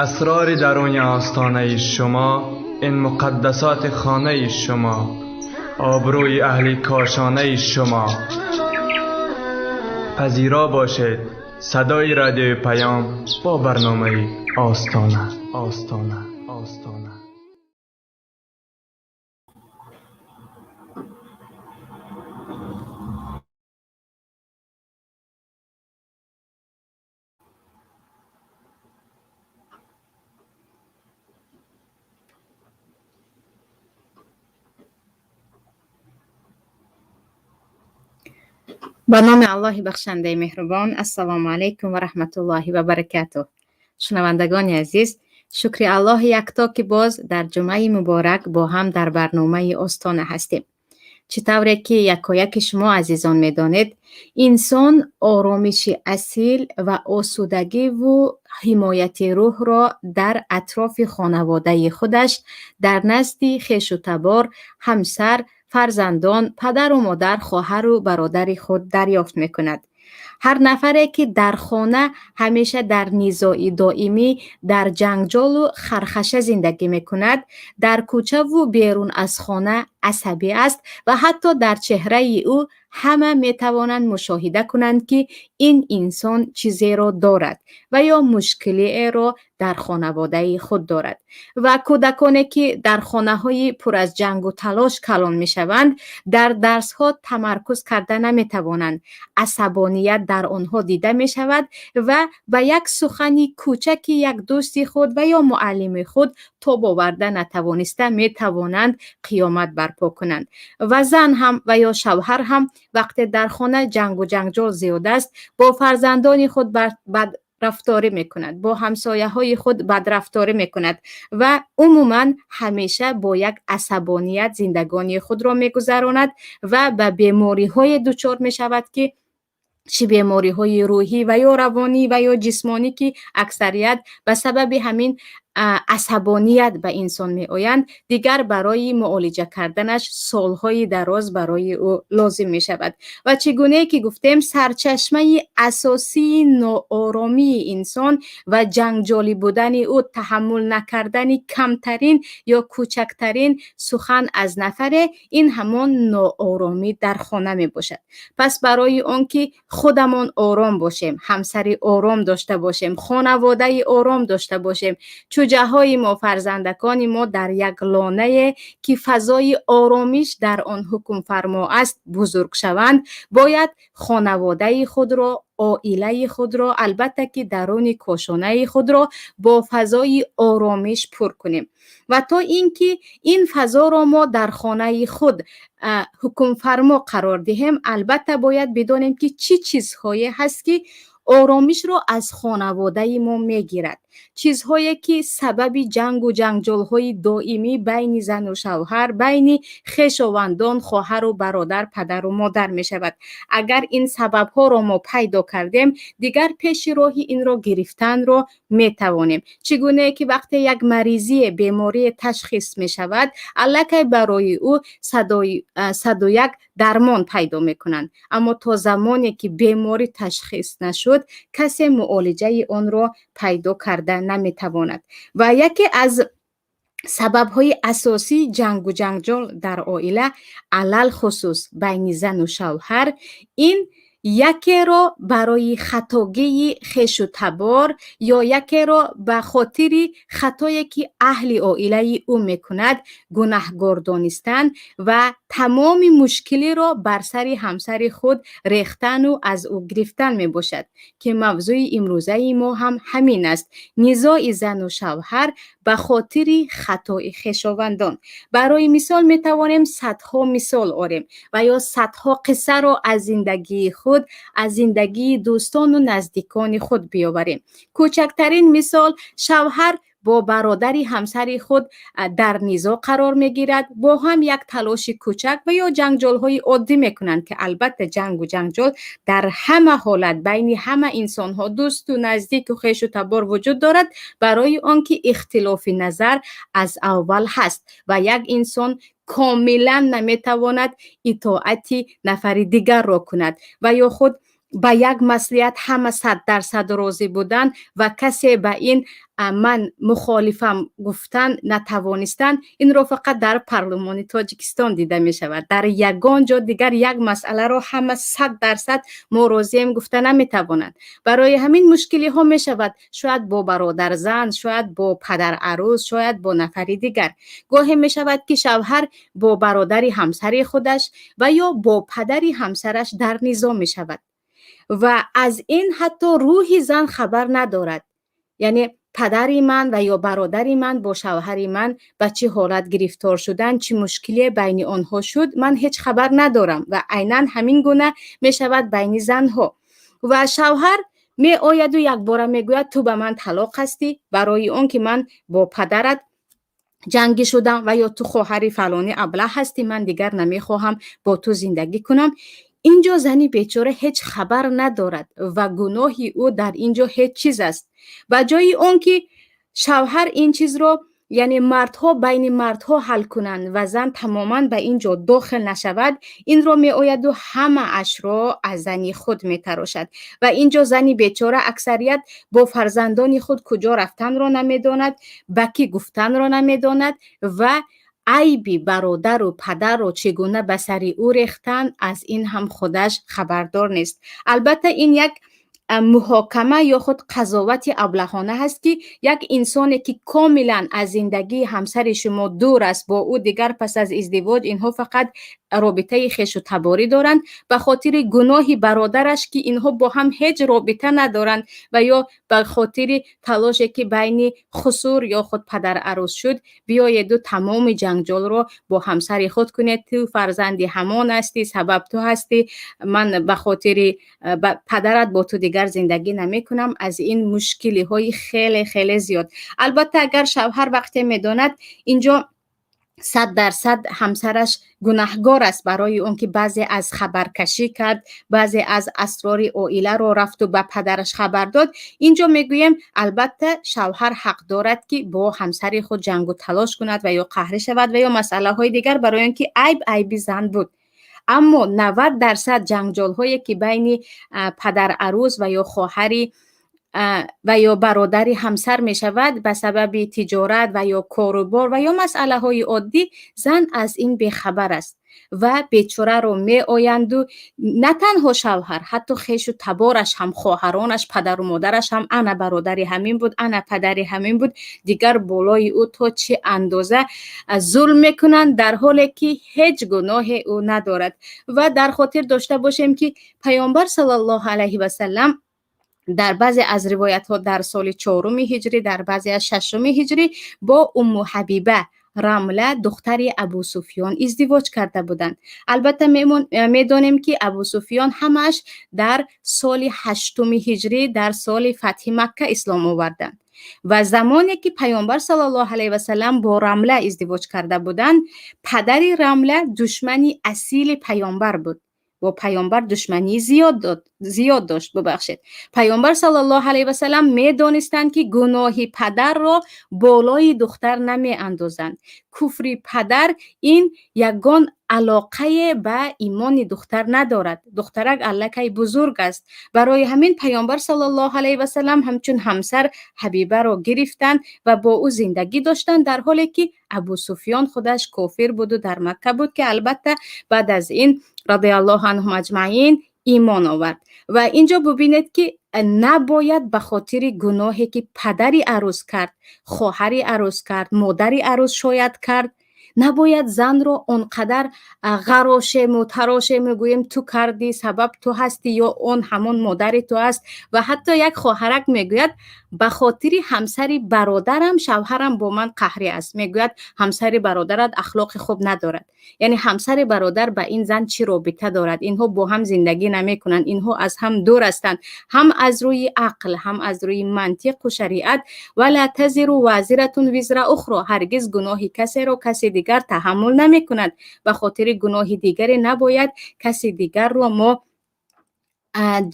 Асрори даруни остонаи шумо, ин муқаддасоти хонаи шумо, обрӯи аҳли кошонаи шумо. Пазиро бошед садои радиои Паём бо барномаи Остона, Остона, Остона. Ба номи Аллоҳи бахшандаи меҳрубон. Ассалому алайкум ва раҳматуллоҳи ва баракатуҳ. Шунавандагони азиз, шукри Аллоҳи якто, ки боз дар ҷумъаи муборак бо ҳам дар барномаи Остона ҳастем. Чӣ тавре ки якояки шумо азизон медонед, инсон оромиши асил ва осудагиву ҳимояти рӯҳро дар атрофи хонаводаи худаш, дар назди хешу табор, ҳамсар, фарзандон, падару модар, хоҳару бародари худ дарёфт мекунад. Ҳар нафаре, ки дар хона ҳамеша дар низои доимӣ, дар ҷангҷолу хархаша зиндагӣ мекунад, дар кӯчаву берун аз хона асабӣ аст ва ҳатто дар чеҳраи ӯ ҳама метавонанд мушоҳида кунанд, ки ин инсон чизеро дорад ва ё мушкилиеро дар хонаводаи худ дорад. Ва кӯдаконе, ки дар хонаҳои пур аз ҷангу талош калон мешаванд, дар дарсҳо тамаркуз карда наметавонанд, асабоният дар онҳо дида мешавад ва ба як сухани кӯчаки як дӯсти худ ва ё муаллими худ тоб оварда натавониста метавонанд қиёмат барпо кунанд. Ва зан ҳам ва ё шавҳар ҳам вақте дар хона ҷангу ҷанҷол зиёд аст, бо фарзандони худ бадрафторӣ мекунад, бо ҳамсояҳои худ бадрафторӣ мекунад ва умуман ҳамеша бо як асабоният зиндагонии худро мегузаронад ва ба бемориҳое дучор мешавад, ки чӣ бемориҳои рӯҳӣ ва ё равонӣ ва ё ҷисмонӣ, ки аксарият ба сабаби ҳамин асабоният ба инсон меоянд, дигар барои муолиҷа карданаш солҳои дароз барои ӯ лозим мешавад. Ва чӣ гунае ки гуфтем, сарчашмаи асосии нооромии инсон ва ҷангҷолӣ будани ӯ, таҳаммул накардани камтарин ё кӯчактарин сухан аз нафаре, ин ҳамон нооромӣ дар хона мебошад. Пас барои он ки худамон ором бошем, ҳамсари ором дошта бошем, хонаводаи ором дошта бошем, чӯҷаҳои мо, фарзандакони мо дар як лонае, ки фазои оромиш дар он ҳукмфармо аст, бузург шаванд, бояд хонаводаи худро, оилаи худро, албатта ки даруни кошонаи худро бо фазои оромиш пур кунем. Ва то ин ки ин фазоро мо дар хонаи худ ҳукмфармо қарор диҳем, албатта бояд бидонем, ки чӣ чизҳое ҳаст, ки оромишро аз хонаводаи мо мегирад, чизҳое ки сабаби ҷангу ҷанҷолҳои доимӣ байни зану шавҳар, байни хешовандон, хоҳару бародар, падару модар мешавад. Агар ин сабабҳоро мо пайдо кардем, дигар пеши роҳи инро гирифтанро метавонем. Чӣ гунае ки вақте як маризие, беморие ташхис мешавад, аллакай барои ӯ 101 дармон пайдо мекунанд, аммо то замоне ки беморӣ ташхис нашуд, касе муолиҷаи онро пайдо карда наметавонад. Ва яке аз сабабҳои асосии ҷангу ҷанҷол дар оила, алалхусус байни зану шавҳар, ин якеро барои хатогии хешу табор ё якеро ба хотири хатое, ки аҳли оилаи ӯ мекунад, гунаҳгор донистан ва тамоми мушкилиро бар сари ҳамсари худ рехтану аз ӯ гирифтан мебошад, ки мавзӯи имрӯзаи мо ҳам ҳамин аст: низои зану шавҳар ба хотири хатои хешовандон. Барои мисол метавонем садҳо мисол орем ва ё садҳо қиссаро аз зиндагии худ, аз зиндагии дӯстону наздикони худ биёварем. Кӯчактарин мисол: шавҳар бо бародари ҳамсари худ дар низоъ қарор мегирад, бо ҳам як талоши кӯчак ва ё ҷанҷолҳои оддӣ мекунанд, ки албатта ҷангу ҷанҷол дар ҳама ҳолат байни ҳама инсонҳо, дӯсту наздику хешу табор вуҷуд дорад, барои он ки ихтилофи назар аз аввал ҳаст ва як инсон комилан наметавонад итоати нафари дигарро кунад ва ё худ Ба як маслиҳат ҳама 100% розӣ будан ва касе ба ин ман мухолифам гуфтан натавонистан, инро фақат дар парлумони Тоҷикистон дида мешавад. Дар ягон ҷо дигар як масъаларо ҳама 100% мо розием гуфта наметавонанд. Барои ҳамин мушкилиҳо мешавад, шояд бо бародарзан, шояд бо падарарӯз, шояд бо нафари дигар. Гоҳе мешавад, ки шавҳар бо бародари ҳамсари худаш ва ё бо падари ҳамсараш дар низоъ мешавад ва аз ин ҳатто рӯҳи зан хабар надорад. Яъне падари ман ва ё бародари ман бо шавҳари ман ба чӣ ҳолат гирифтор шуданд, чӣ мушкиле байни онҳо шуд, ман ҳеҷ хабар надорам. Ва айнан ҳамин гуна мешавад байни занҳо. Ва шавҳар меояду якбора мегӯяд: «Ту ба ман талоқ ҳастӣ, барои он ки ман бо падарат ҷангӣ шудам», ва ё «Ту хоҳари фалони аблаҳ ҳастӣ, ман дигар намехоҳам бо ту зиндагӣ кунам». Инҷо зани бечора ҳеҷ хабар надорад ва гуноҳи ӯ дар ин ҷо ҳеҷ чиз аст. Ба ҷои он ки шавҳар ин чизро, яъне мардҳо байни мардҳо ҳал кунанд ва зан тамоман ба ин ҷо дохил нашавад, инро меояду ҳамаашро аз зани худ метарошад. Ва ин ҷо зани бечора аксарият бо фарзандони худ куҷо рафтанро намедонад, ба кӣ гуфтанро намедонад ва айби бародару падарро чӣ гуна ба сари ӯ рехтан, аз ин ҳам худаш хабардор нест. Албатта, ин як муҳокама ё худ қазовати аблаҳона ҳаст, ки як инсоне, ки комилан аз зиндагии ҳамсари шумо дур аст, бо ӯ дигар пас аз издивоҷ инҳо фақат робитаи хешу таборӣ доранд, ба хотири гуноҳи бародараш, ки инҳо бо ҳам ҳеҷ робита надоранд, ва ё ба хотири талоше, ки байни хусур ё худ падарарӯз шуд, биёеду тамоми ҷанҷолро бо ҳамсари худ кунед: «Ту фарзанди ҳамон ҳастӣ, сабаб ту ҳастӣ, ман ба хотири падарат бо ту дигар зиндагӣ намекунам». Аз ин мушкилиҳои хеле хеле зиёд. Албатта, агар шавҳар вақте медонад, инҷо 100% ҳамсараш гунаҳгор аст, барои он ки баъзе аз хабаркашӣ кард, баъзе аз асрори оиларо рафту ба падараш хабар дод. Инҷо мегӯем, албатта, шавҳар ҳақ дорад, ки бо ҳамсари худ ҷангу талош кунад ва ё қаҳрӣ шавад ва ё масъалаҳои дигар, барои он ки айб айби зан буд. Аммо 90% ҷанҷолҳое, ки байни падарарӯз ва ё хоҳари ва ё бародари ҳамсар мешавад ба сабаби тиҷорат ва ё корубор ва ё масъалаҳои оддӣ, зан аз ин бехабар аст ва бечораро меоянду на танҳо шавҳар, ҳатто хешу табораш ҳам, хоҳаронаш, падару модараш ҳам: «Ана бародари ҳамин буд, ана падари ҳамин буд». Дигар болои ӯ то чӣ андоза зулм мекунанд, дар ҳоле ки ҳеҷ гуноҳе ӯ надорад. Ва дар хотир дошта бошем, ки Паёмбар саллаллоҳу алайҳи васаллам дар баъзе аз ривоятҳо дар соли чоруми ҳиҷрӣ, дар баъзе аз шашуми ҳиҷрӣ бо Умму Ҳабиба, Рамла, духтари Абу Суфён издивоҷ карда буданд. Албатта, медонем, ки Абу Суфён ҳамааш дар соли ҳаштуми ҳиҷрӣ, дар соли фатҳи Макка ислом оварданд. Ва замоне ки Паёмбар саллаллоҳу алайҳи васаллам бо Рамла издивоҷ карда буданд, падари Рамла душмани асили Паёмбар буд, бо Паёмбар душмании зиёд дошт, бубахшед. Паёмбар саллаллоҳу алайҳи васаллам медонистанд, ки гуноҳи падарро болои духтар намеандозанд. Куфри падар ин ягон алоқае ба имони духтар надорад. Духтарак аллакай бузург аст. Барои ҳамин Паёмбар саллаллоҳу алайҳи васаллам ҳамчун ҳамсар Ҳабибаро гирифтанд ва бо ӯ зиндагӣ доштанд, дар ҳоле ки Абу Суфён худаш кофир буду дар Макка буд, ки албатта баъд аз ин, радиаллоҳу анҳум аҷмаин, имон овард. Ва инҷо бубинед, ки набояд ба хотири гуноҳе, ки падари арӯз кард, хоҳари арӯз кард, модари арӯз шояд кард, набояд занро он қадар ғарошему тарошему гӯем: «Ту кардӣ, сабаб ту ҳастӣ» ё «Он ҳамон модари ту аст». Ва ҳатто як хоҳарак мегӯяд: «Ба хотири ҳамсари бародарам шавҳарам бо ман қаҳрӣ аст». Мегӯяд: «Ҳамсари бародарат ахлоқи хуб надорад». Яъне ҳамсари бародар ба ин зан чӣ робита дорад? Инҳо бо ҳам зиндагӣ намекунанд, инҳо аз ҳам дур ҳастанд, ҳам аз рӯи ақл, ҳам аз рӯи мантиқу шариат. Вала тазиру вазиратун визра ухро. Ҳаргиз гуноҳи касеро каси дигар таҳаммул намекунад. Ба хотири гуноҳи дигаре набояд каси дигарро мо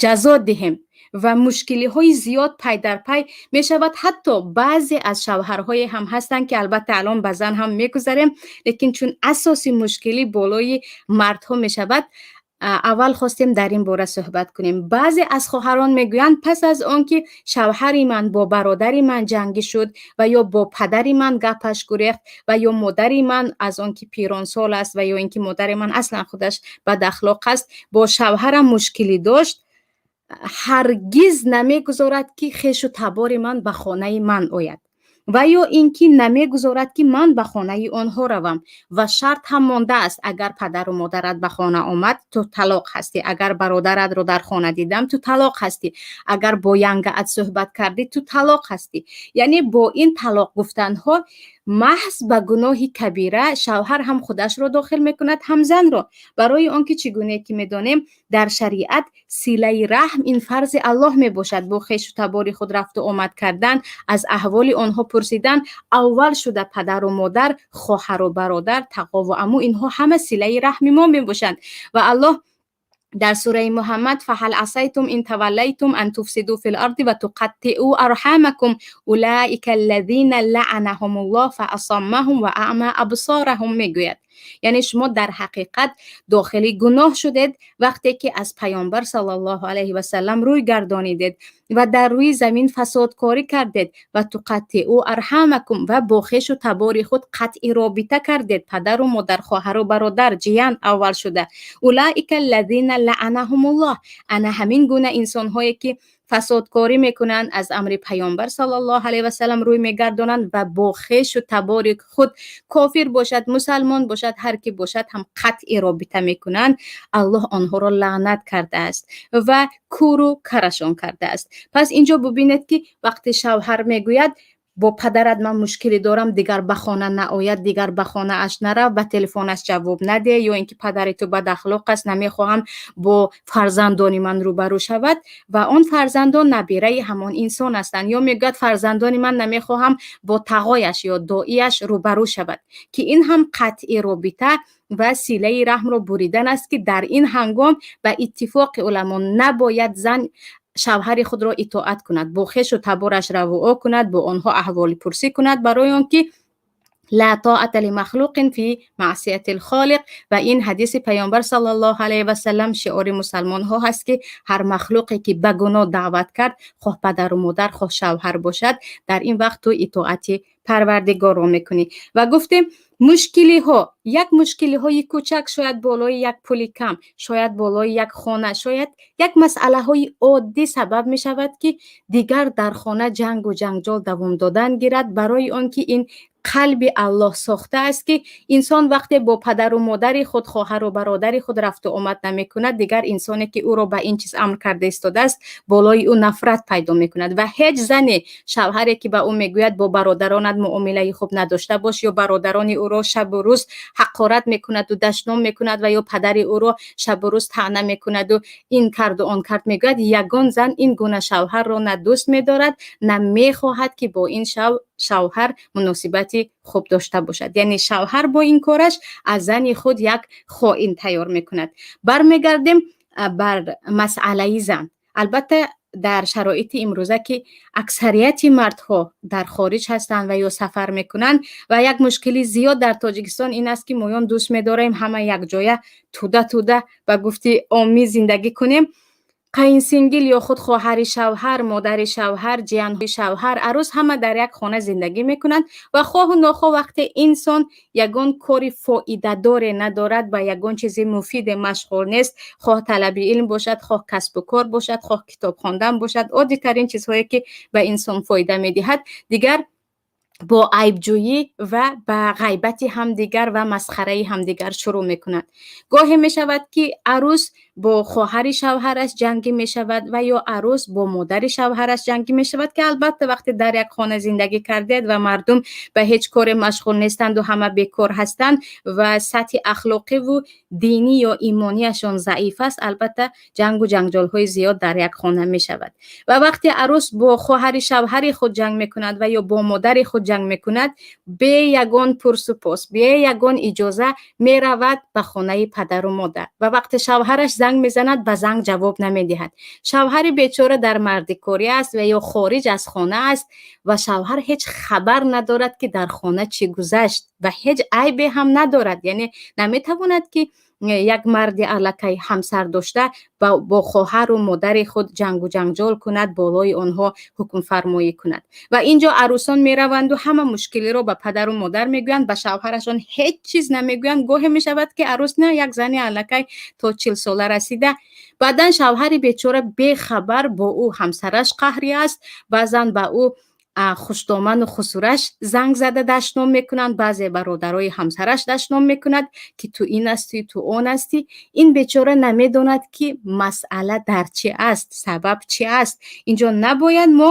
ҷазо диҳем. Ва мушкилиҳои зиёд пай дар пай мешавад. Ҳатто баъзе аз шавҳарҳое ҳам ҳастанд, ки албатта алон ба зан ҳам мегузарем, лекин чун асоси мушкилӣ болои мардҳо мешавад. Аввал хостем дар ин бора суҳбат кунем. Баъзе аз хоҳарон мегӯянд, пас аз он ки шавҳари ман бо бародари ман ҷангӣ шуд ва ё бо падари ман гапаш гурехт ва ё модари ман аз он ки пиронсол аст ва ё ин ки модари ман аслан худаш бадахлоқ аст, бо шавҳарам мушкилӣ дошт, ҳаргиз намегузорад, ки хешу табори ман ба хонаи ман ояд ва ё ин ки намегузорад, ки ман ба хонаи онҳо равам. Ва шарт ҳам мондааст: агар падару модарат ба хона омад, ту талоқ ҳастӣ, агар бародаратро дар хона дидам, ту талоқ ҳастӣ, агар бо янгаат суҳбат кардӣ, ту талоқ ҳастӣ. Яъне бо ин талоқ гуфтанҳо маҳз ба гуноҳи кабира шавҳар ҳам худашро дохил мекунад, ҳам занро. Барои он ки, чӣ гуне ки медонем, дар шариат силаи раҳм ин фарзи Аллоҳ мебошад. Бо хешу табори худ рафту омад кардан, аз аҳволи онҳо пурсидан, аввал шуда падару модар, хоҳару бародар, тағову аму, инҳо ҳама силаи раҳми мо мебошанд. Ва Аллоҳ дар сураи Муҳаммад: فهل عسيتم إن توليتم أن تفسدوا في الأرض وتقطعوا أرحامكم أولئك الذين لعنهم الله فأصمهم وأعمى أبصارهم мегӯяд. Яъне шумо дар ҳақиқат дохили гуноҳ шудед, вақте ки аз Паёмбар саллаллоҳу алайҳи васаллам рӯй гардонидед ва дар рӯи замин фасодкорӣ кардед. وتقطعوا أرحامكم, ва бо хешу табори худ қатъи робита кардед, падару модар, хоҳару бародар, ҷиян аввал шуда. أولئك الذين لعنهم الله, ана ҳамин гуна инсонҳое ки фасодкорӣ мекунанд, аз амри Паёмбар саллаллоҳу алайҳи васаллам рӯй мегардонанд ва бо хешу табори худ, кофир бошад, мусалмон бошад, ҳар ки бошад ҳам, қатъи робита мекунанд, Аллоҳ онҳоро лаънат кардааст ва кӯру карашон кардааст. Пас инҷо бубинед, ки вақте шавҳар мегӯяд: «Бо падарат ман мушкилӣ дорам, дигар ба хона наояд, дигар ба хонааш нарав, ба телефонаш ҷавоб надеҳ», ё ин ки «Падари ту бадахлоқ аст, намехоҳам бо фарзандони ман рӯбарӯ шавад», ва он фарзандон набираи ҳамон инсон ҳастанд, ё мегӯяд: «Фарзандони ман намехоҳам бо тағояш ё доияш рӯбарӯ шавад», ки ин ҳам қатъи робита ва силаи раҳмро буридан аст, ки дар ин ҳангом ба иттифоқи уламо набояд зан шавҳари худро итоат кунад, бо хешу табораш равуо кунад, бо онҳо аҳволипурсӣ кунад, барои он ки لا طاعة لمخلوق في معصية الخالق. Ва ин ҳадиси Паёмбар саллаллоҳу алайҳи васаллам шиори мусалмонҳо ҳаст, ки ҳар махлуқе ки ба гуноҳ даъват кард, хоҳ падару модар, хоҳ шавҳар бошад, дар ин вақт ту итоати Парвардигорро мекунӣ. Ва гуфтем, мушкилиҳо, як мушкилиҳои кӯчак, шояд болои як пули кам, шояд болои як хона, шояд як масъалаҳои оддӣ сабаб мешавад, ки дигар дар хона ҷангу ҷанҷол давом додан гирад. Барои он ки ин қалби Аллоҳ сохтааст, ки инсон вақте бо падару модари худ, хоҳару бародари худ рафту омад намекунад, дигар инсоне ки ӯро ба ин чиз амр карда истодааст, болои ӯ нафрат пайдо мекунад. Ва ҳеҷ зане шавҳаре ки ба ӯ мегӯяд: «Бо бародаронат муомилаи хуб надошта бош», ё бародарони ӯро шабу рӯз ҳақорат мекунаду дашном мекунад, ва ё падари ӯро шабу рӯз таъна мекунаду ин карду он кард мегӯяд, ягон зан ин гуна шавҳарро на дӯст медорад, на мехоҳад, ки бо ин шавҳар муносибати хуб дошта бошад. Яъне шавҳар бо ин кораш аз зани худ як хоин тайёр мекунад. Бармегардем бар масъалаи зан. Албатта, дар шароити имрӯза, ки аксарияти мардҳо дар хориҷ ҳастанд ва ё сафар мекунанд, ва як мушкили зиёд дар Тоҷикистон ин аст, ки моён дӯст медорем ҳама якҷоя тӯда тӯда, ба гуфти оммӣ, зиндагӣ кунем. Қайнсингил ё худ хоҳари шавҳар, модари шавҳар, ҷиянҳои шавҳар, арӯс ҳама дар як хона зиндагӣ мекунанд. Ва хоҳу нохоҳ, вақте инсон ягон кори фоидадоре надорад, ба ягон чизи муфиде машғул нест, хоҳ талаби илм бошад, хоҳ касбу кор бошад, хоҳ китоб хондан бошад, оддитарин чизҳое ки ба инсон фоида медиҳад, дигар бо айбҷӯӣ ва ба ғайбати ҳамдигар ва масхараи ҳамдигар шурӯъ мекунад. Гоҳе мешавад, ки арӯс бо хоҳари шавҳараш ҷангӣ мешавад ва ё арӯс бо модари шавҳараш ҷангӣ мешавад, ки албатта, вақте дар як хона зиндагӣ кардед ва мардум ба ҳеҷ коре машғул нестанду ҳама бекор ҳастанд ва сатҳи ахлоқиву динӣ ё имонияшон заиф аст, албатта, ҷангу ҷанҷолҳои зиёд дар як хона мешавад. Ва вақте арӯс бо хоҳари шавҳари худ ҷанг мекунад ва ё бо модари худ ҷанг мекунад, бе ягон пурсупос, бе ягон иҷоза меравад ба хонаи падару модар ва вақте шавҳараш занг мезанад, ба занг ҷавоб намедиҳад. Шавҳари бечора дар мардикорӣ аст ва ё хориҷ аз хона аст ва шавҳар ҳеҷ хабар надорад, ки дар хона чӣ гузашт, ва ҳеҷ айбе ҳам надорад, яъне наметавонад ки Як марди аллакай ҳамсар дошта бо хоҳару модари худ ҷангу ҷанҷол кунад, болои онҳо ҳукмфармоӣ кунад. Ва инҷо арӯсон мераванду ҳама мушкилиро ба падару модар мегӯянд, ба шавҳарашон ҳеҷ чиз намегӯянд. Гоҳе мешавад, ки арӯс на, як зани аллакай то 40 сола расида, баъдан шавҳари бечора бехабар бо ӯ ҳамсараш қаҳрӣ аст. Баъзан ба ӯ хушдоману хусураш занг зада дашном мекунанд, баъзе бародарои ҳамсараш дашном мекунад, ки ту ин астӣ, ту он астӣ. Ин бечора намедонад, ки масъала дар чӣ аст, сабаб чӣ аст. Инҷо набояд мо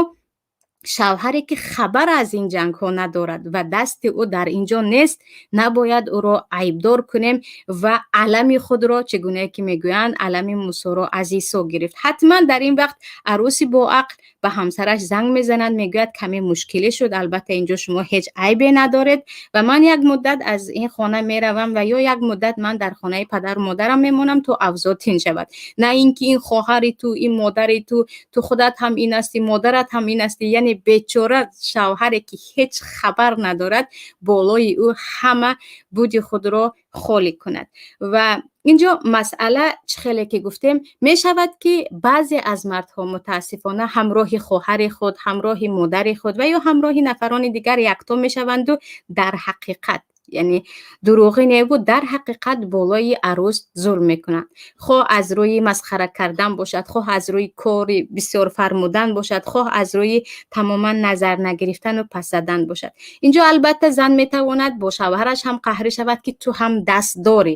шавҳаре, ки хабар аз ин ҷангҳо надорад ва дасти ӯ дар ин ҷо нест, набояд ӯро айбдор кунем ва алами худро, чӣ гунае ки мегӯянд, алами Мусоро аз Исо гирифт. Ҳатман дар ин вақт арӯси боақл ба ҳамсараш занг мезанад, мегӯяд: «Каме мушкилӣ шуд, албатта, инҷо шумо ҳеҷ айбе надоред ва ман як муддат аз ин хона меравам ва ё як муддат ман дар хонаи падару модарам мемонам, то авзоъ тин шавад». На ин ки ин хоҳари ту, ин модари ту, ту худат ҳам ин астӣ, модарат ҳам ин астӣ. Яъне бечора шавҳаре, ки ҳеҷ хабар надорад, болои ӯ ҳама буди худро холӣ кунад. Ва инҷо масъала, чӣ хеле ки гуфтем, мешавад, ки баъзе аз мардҳо, мутаассифона, ҳамроҳи хоҳари худ, ҳамроҳи модари худ ва ё ҳамроҳи нафарони дигар якто мешаванду дар ҳақиқат, яъне дурӯғӣ небуд, дар ҳақиқат болои арӯс зулм мекунанд. Хоҳ аз рӯи масхара кардан бошад, хоҳ аз рӯи кори бисёр фармудан бошад, хоҳ аз рӯи тамоман назар нагирифтану пас задан бошад. Инҷо, албатта, зан метавонад бо шавҳараш ҳам қаҳрӣ шавад, ки ту ҳам даст дорӣ,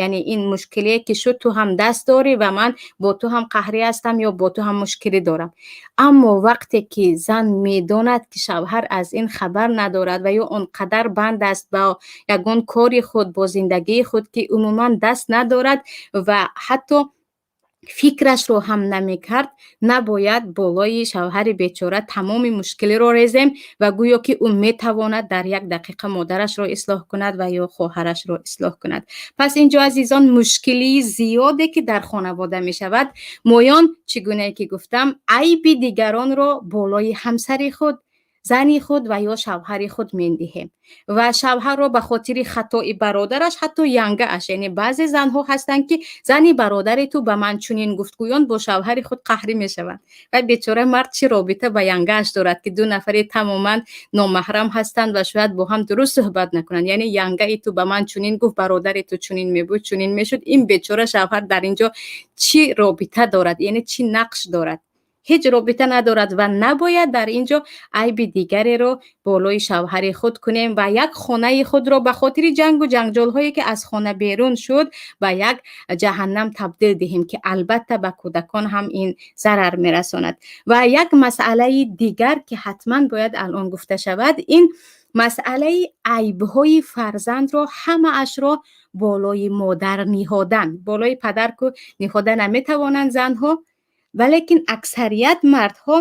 яъне ин мушкилие ки шуд, ту ҳам даст дорӣ ва ман бо ту ҳам қаҳрӣ ҳастам ё бо ту ҳам мушкилӣ дорам. Аммо вақте ки зан медонад, ки шавҳар аз ин хабар надорад ва ё он қадар банд аст ба ягон кори худ, бо зиндагии худ, ки умуман даст надорад ва ҳатто фикрашро ҳам намекард, набояд болои шавҳари бечора тамоми мушкилиро резем ва гӯё ки ӯ метавонад дар як дақиқа модарашро ислоҳ кунад ва ё хоҳарашро ислоҳ кунад. Пас инҷо, азизон, мушкилии зиёде, ки дар хонавода мешавад, моён, чӣ гунае ки гуфтам, айби дигаронро болои ҳамсари худ, зани худ ва ё шавҳари худ мендиҳем ва шавҳарро ба хотири хатои бародараш, ҳатто янгааш. Яъне баъзе занҳо ҳастанд, ки зани бародари ту ба ман чунин гуфт, гӯён бо шавҳари худ қаҳрӣ мешаванд. Ва бечора мард чӣ робита ба янгааш дорад, ки ду нафари тамоман номаҳрам ҳастанд ва шояд бо ҳам дуруст суҳбат накунанд? Яъне янгаи ту ба ман чунин гуфт, бародари ту чунин мебуд, чунин мешуд. Ин бечора шавҳар дар ин ҷо чӣ робита дорад, яъне чӣ нақш дорад? Ҳеҷ робита надорад. Ва набояд дар ин ҷо айби дигареро болои шавҳари худ кунем ва як хонаи худро ба хотири ҷангу ҷанҷолҳое, ки аз хона берун шуд, ба як ҷаҳаннам табдил диҳем, ки албатта ба кӯдакон ҳам ин зарар мерасонад. Ва як масъалаи дигар, ки ҳатман бояд алон гуфта шавад, ин масъалаи айбҳои фарзандро ҳамаашро болои модар ниҳодан. Болои падар ку ниҳода наметавонанд занҳо, валекин аксарият мардҳо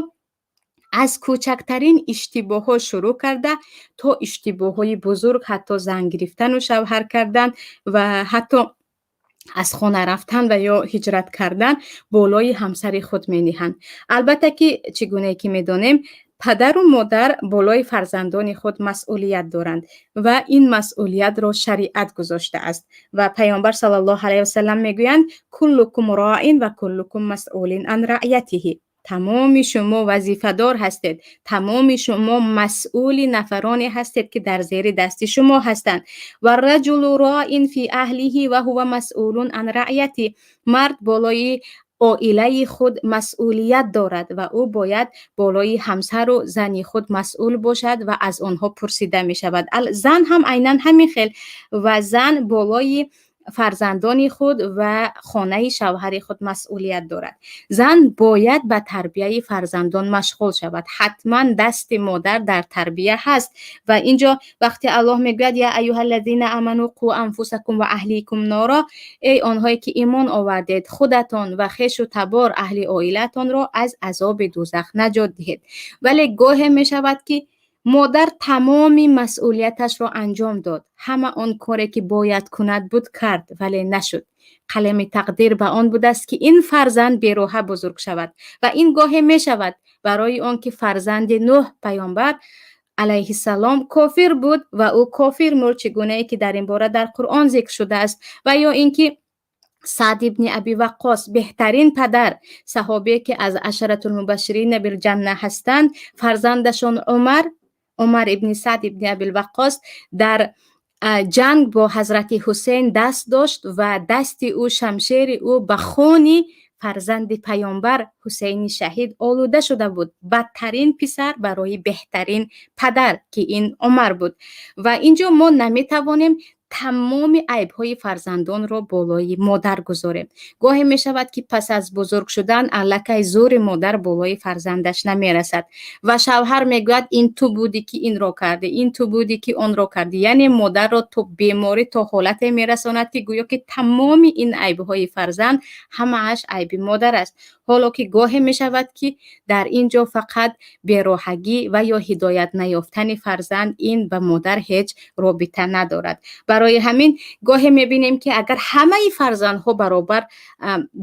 аз кӯчактарин иштибоҳҳо шурӯъ карда то иштибоҳҳои бузург, ҳатто зан гирифтану шавҳар кардан ва ҳатто аз хона рафтан ва ё ҳиҷрат кардан, болои ҳамсари худ мениҳанд. Албатта ки, чӣ гунае ки медонем, падару модар болои фарзандони худ масъулият доранд ва ин масъулиятро шариат гузоштааст. Ва Паёмбар саллаллоҳу алайҳи васалам мегӯянд: «كلكم راع وكلكم مسؤول عن رعيته». Тамоми шумо вазифадор ҳастед, тамоми шумо масъули нафароне ҳастед, ки дар зери дасти шумо ҳастанд. والرجل راع في أهله وهو مسؤول عن رعيته. Мард болои оилаи худ масъулият дорад ва ӯ бояд болои ҳамсару зани худ масъул бошад ва аз онҳо пурсида мешавад. Зан ҳам айнан ҳамин хел ва зан болои фарзандони худ ва хонаи шавҳари худ масъулият дорад. Зан бояд ба тарбияи фарзандон машғул шавад. Ҳатман дасти модар дар тарбия ҳаст. Ва инҷо вақте Аллоҳ мегӯяд: «يا أيها الذين آمنوا قوا أنفسكم وأهليكم نارا», эй онҳое ки имон овардед, худатон ва хешу табор, аҳли оилаатонро аз азоби дӯзах наҷот диҳед. Вале гоҳе мешавад, ки модар тамоми масъулияташро анҷом дод, ҳама он коре, ки бояд кунад буд, кард, вале нашуд. Қалами тақдир ба он будааст, ки ин фарзанд бероҳа бузург шавад. Ва ин гоҳе мешавад, барои он ки фарзанди Нӯҳ паёмбар алайҳиссалом кофир буд ва ӯ кофир мурд, чӣ гунае ки дар ин бора дар Қуръон зикр шудааст, ва ё ин ки Саъд ибни Аби Ваққос, беҳтарин падар, саҳобие, ки аз ашаратул мубашширина билҷанна ҳастанд, фарзандашон Умар, Умар ибни Саъд ибни Абил Ваққос, дар ҷанг бо ҳазрати Ҳусейн даст дошт ва дасти ӯ, шамшери ӯ ба хуни фарзанди паёмбар Ҳусейни шаҳид олуда шуда буд. Бадтарин писар барои беҳтарин падар, ки ин Умар буд. Ва инҷо мо наметавонем тамоми айбҳои фарзандонро болои модар гузорем. Гоҳе мешавад, ки пас аз бузург шудан аллакай зӯри модар болои фарзандаш намерасад ва шавҳар мегӯяд: «Ин ту будӣ, ки инро кардӣ, ин ту будӣ, ки онро кардӣ». Яъне модарро то беморӣ, то ҳолате мерасонад, ки гӯё ки тамоми ин айбҳои фарзанд ҳамааш айби модар аст, ҳоло ки гоҳе мешавад, ки дар ин ҷо фақат бероҳагӣ ва ё ҳидоят наёфтани фарзанд, ин ба модар ҳеҷ робита надорад. Барои ҳамин гоҳе мебинем, ки агар ҳамаи фарзандҳо баробар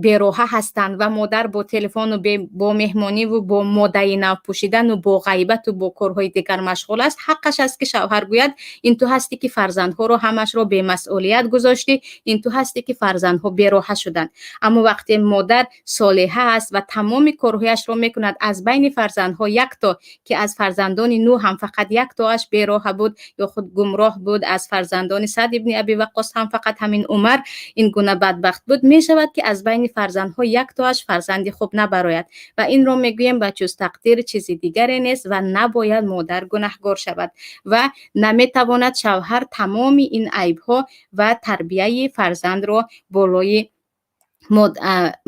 бероҳа ҳастанд ва модар бо телефону бо меҳмониву бо модаи нав пӯшидану бо ғайбату бо корҳои дигар машғул аст, ҳаққаш аст, ки шавҳар гӯяд: «Ин ту ҳастӣ, ки фарзандҳоро ҳамашро бемасъулият гузоштӣ, ин ту ҳастӣ, ки фарзандҳо бероҳа шуданд». Аммо вақте модар солиҳа аст ва тамоми корҳояшро мекунад, аз байни фарзандҳо якто, ки аз фарзандони Нӯҳ ҳам фақат яктоаш бероҳа буд ё худ гумроҳ буд, аз фарзандони Саъд ибни Аби Ваққос ҳам фақат ҳамин Умар ин гуна бадбахт буд, мешавад, ки аз байни фарзандҳо яктоаш фарзанди хуб набарояд ва инро мегӯем, ба ҷуз тақдир чизи дигаре нест ва набояд модар гунаҳгор шавад ва наметавонад шавҳар тамоми ин айбҳо ва тарбияи фарзандро болои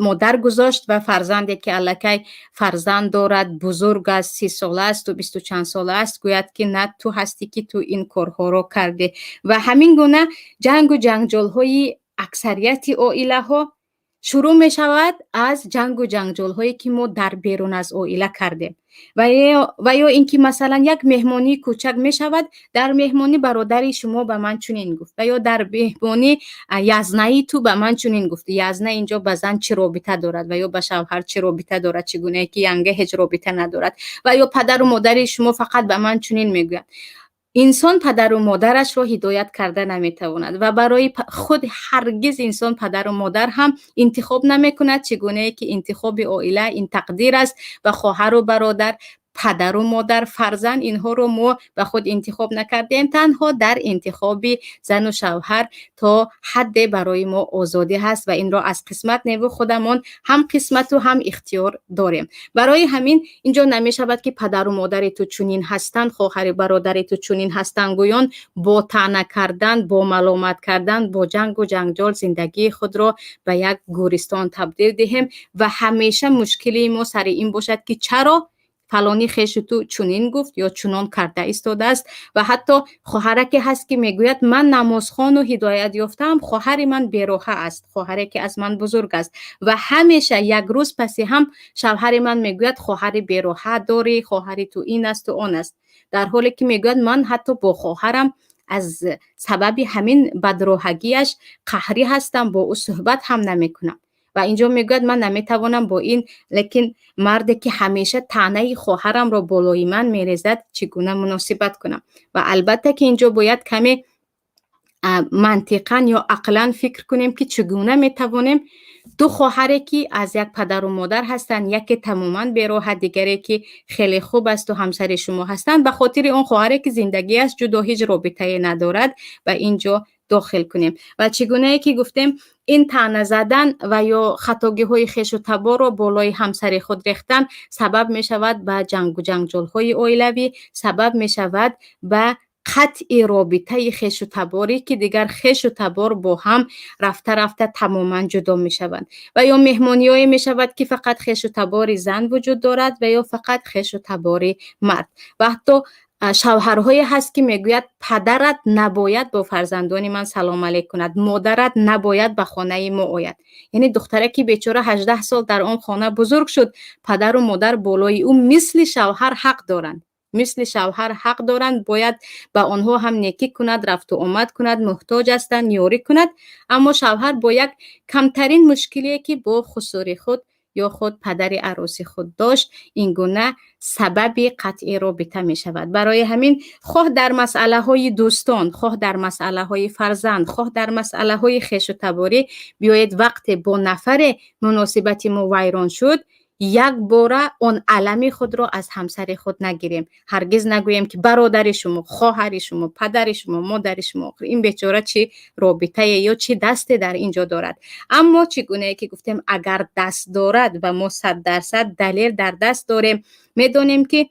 модар гузошт. Ва фарзанде, ки аллакай фарзанд дорад, бузург аст, 30 сола асту бисту чанд сола аст, гӯяд, ки на, ту ҳастӣ, ки ту ин корҳоро кардӣ. Ва ҳамин гуна ҷангу ҷанҷолҳои аксарияти оилаҳо шурӯъ мешавад аз ҷангу ҷанҷолҳое, ки мо дар берун аз оила кардем ва ё ин ки, масалан, як меҳмонии кӯчак мешавад. Дар меҳмонӣ бародари шумо ба ман чунин гуфт ва ё дар меҳмонӣ язнаи ту ба ман чунин гуфт. Язна инҷо ба зан чӣ робита дорад ва ё ба шавҳар чӣ робита дорад? Чӣ гунае ки янга ҳеҷ робита надорад. Ва ё падару модари шумо фақат ба ман чунин мегӯянд. Инсон падару модарашро ҳидоят карда наметавонад ва барои худ ҳаргиз инсон падару модар ҳам интихоб намекунад, чӣ гунае ки интихоби оила ин тақдир аст ва хоҳару бародар, падару модар, фарзанд, инҳоро мо ба худ интихоб накардем. Танҳо дар интихоби зану шавҳар то ҳадде барои мо озодӣ ҳаст ва инро аз қисмат неву худамон ҳам қисмату ҳам ихтиёр дорем. Барои ҳамин инҷо намешавад, ки падару модари ту чунин ҳастанд, хоҳари бародари ту чунин ҳастанд гӯён, бо таъна кардан, бо маломат кардан, бо ҷангу ҷанҷол зиндагии худро ба як гӯристон табдил диҳем ва ҳамеша мушкилии мо сари ин бошад, ки чаро фалони хешу ту чунин гуфт ё чунон карда истодааст. Ва ҳатто хоҳараке ҳаст, ки мегӯяд: «Ман намозхону ҳидоят ёфтаам, хоҳари ман бероҳа аст», хоҳаре ки аз ман бузург аст. Ва ҳамеша як рӯз паси ҳам шавҳари ман мегӯяд: «Хоҳари бероҳа дорӣ, хоҳари ту ин асту он аст», дар ҳоле ки мегӯяд: «Ман ҳатто бо хоҳарам аз сабаби ҳамин бадроҳагиаш қаҳрӣ ҳастам, бо ӯ суҳбат ҳам намекунам». Ва инҷо мегӯяд: «Ман наметавонам бо ин лекин марде, ки ҳамеша таънаи хоҳарамро болои ман мерезад, чӣ гуна муносибат кунам?» Ва албатта, ки инҷо бояд каме мантиқан ё ақлан фикр кунем, ки чӣ гуна метавонем ду хоҳаре, ки аз як падару модар ҳастанд, яке тамоман бероҳа, дигаре, ки хеле хуб асту ҳамсари шумо ҳастанд, ба хотири он хоҳаре, ки зиндагиаш ҷудо, ҳеҷ робитае надорад, ба ин ҷо дохил кунем. Ва чӣ гунае ки гуфтем, ин таъна задан ва ё хатогиҳои хешу таборро болои ҳамсари худ рехтан сабаб мешавад ба ҷангу ҷанҷолҳои оилавӣ, сабаб мешавад ба қатъи робитаи хешу таборӣ, ки дигар хешу табор бо ҳам рафта рафта тамоман ҷудо мешаванд. Ва ё меҳмониҳое мешавад, ки фақат хешу табори зан вуҷуд дорад ва ё фақат хешу табори мард. Ва ҳатто шавҳарҳое ҳаст, ки мегӯяд: «Падарат набояд бо фарзандони ман салом алейк кунад, модарат набояд ба хонаи мо ояд». Яъне духтараки бечора 18 сол дар он хона бузург шуд, падару модар болои ӯ мисли шавҳар ҳақ доранд, мисли шавҳар ҳақ доранд, бояд ба онҳо ҳам некӣ кунад, рафту омад кунад, муҳтоҷ ҳастанд, ёрӣ кунад. Аммо шавҳар бо як камтарин мушкилие, ки бо хусури худ ё худ падари арӯси худ дошт, ин гуна сабаби қатъи робита мешавад. Барои ҳамин, хоҳ дар масъалаҳои дӯстон, хоҳ дар масъалаҳои фарзанд, хоҳ дар масъалаҳои хешу таборӣ, биёед, вақте бо нафаре муносибати мо вайрон шуд, як бора он алами худро аз ҳамсари худ нагирем. Ҳаргиз нагӯем, ки бародари шумо, хоҳари шумо, падари шумо, модари шумо, ин бечора чӣ робитае ё чӣ дасте дар ин ҷо дорад? Аммо чӣ гунае ки гуфтем, агар даст дорад ва мо 100% далел дар даст дорем, медонем, ки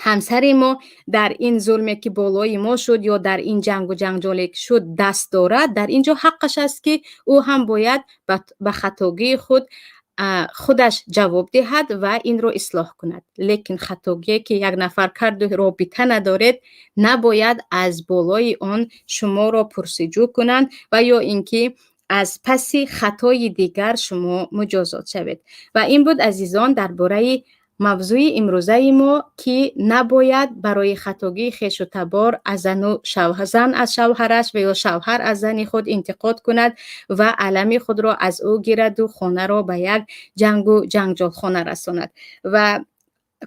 ҳамсари мо дар ин зулме, ки болои мо шуд, ё дар ин ҷангу ҷанҷоле, ки шуд, даст дорад, дар ин ҷо ҳаққаш аст, ки ӯ ҳам бояд ба хатогии худ худаш ҷавоб диҳад ва инро ислоҳ кунад. Лекин хатогие, ки як нафар карду робита надоред, набояд аз болои он шуморо пурсиҷӯ кунанд ва ё ин ки аз паси хатои дигар шумо муҷозот шавед. Ва ин буд, азизон, дар бораи мавзӯи имрӯзаи мо, ки набояд барои хатогии хешу табор аз зану зан аз шавҳараш ва ё шавҳар аз зани худ интиқод кунад ва алами худро аз ӯ гираду хонаро ба як ҷангу ҷанҷолхона расонад. Ва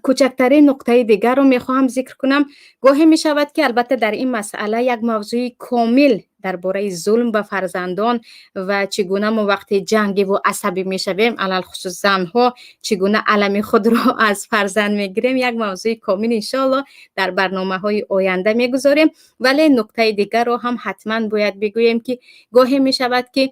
кӯчактарин нуқтаи дигарро мехоҳам зикр кунам. Гоҳе мешавад, ки албатта дар ин масъала як мавзӯи комил дар бораи зулм ба фарзандон ва чӣ гуна мо вақте ҷангиву асабӣ мешавем, алалхусус занҳо, чӣ гуна алами худро аз фарзанд мегирем, як мавзӯи комил иншоалло дар барномаҳои оянда мегузорем. Вале нуктаи дигарро ҳам ҳатман бояд бигӯем, ки гоҳе мешавад, ки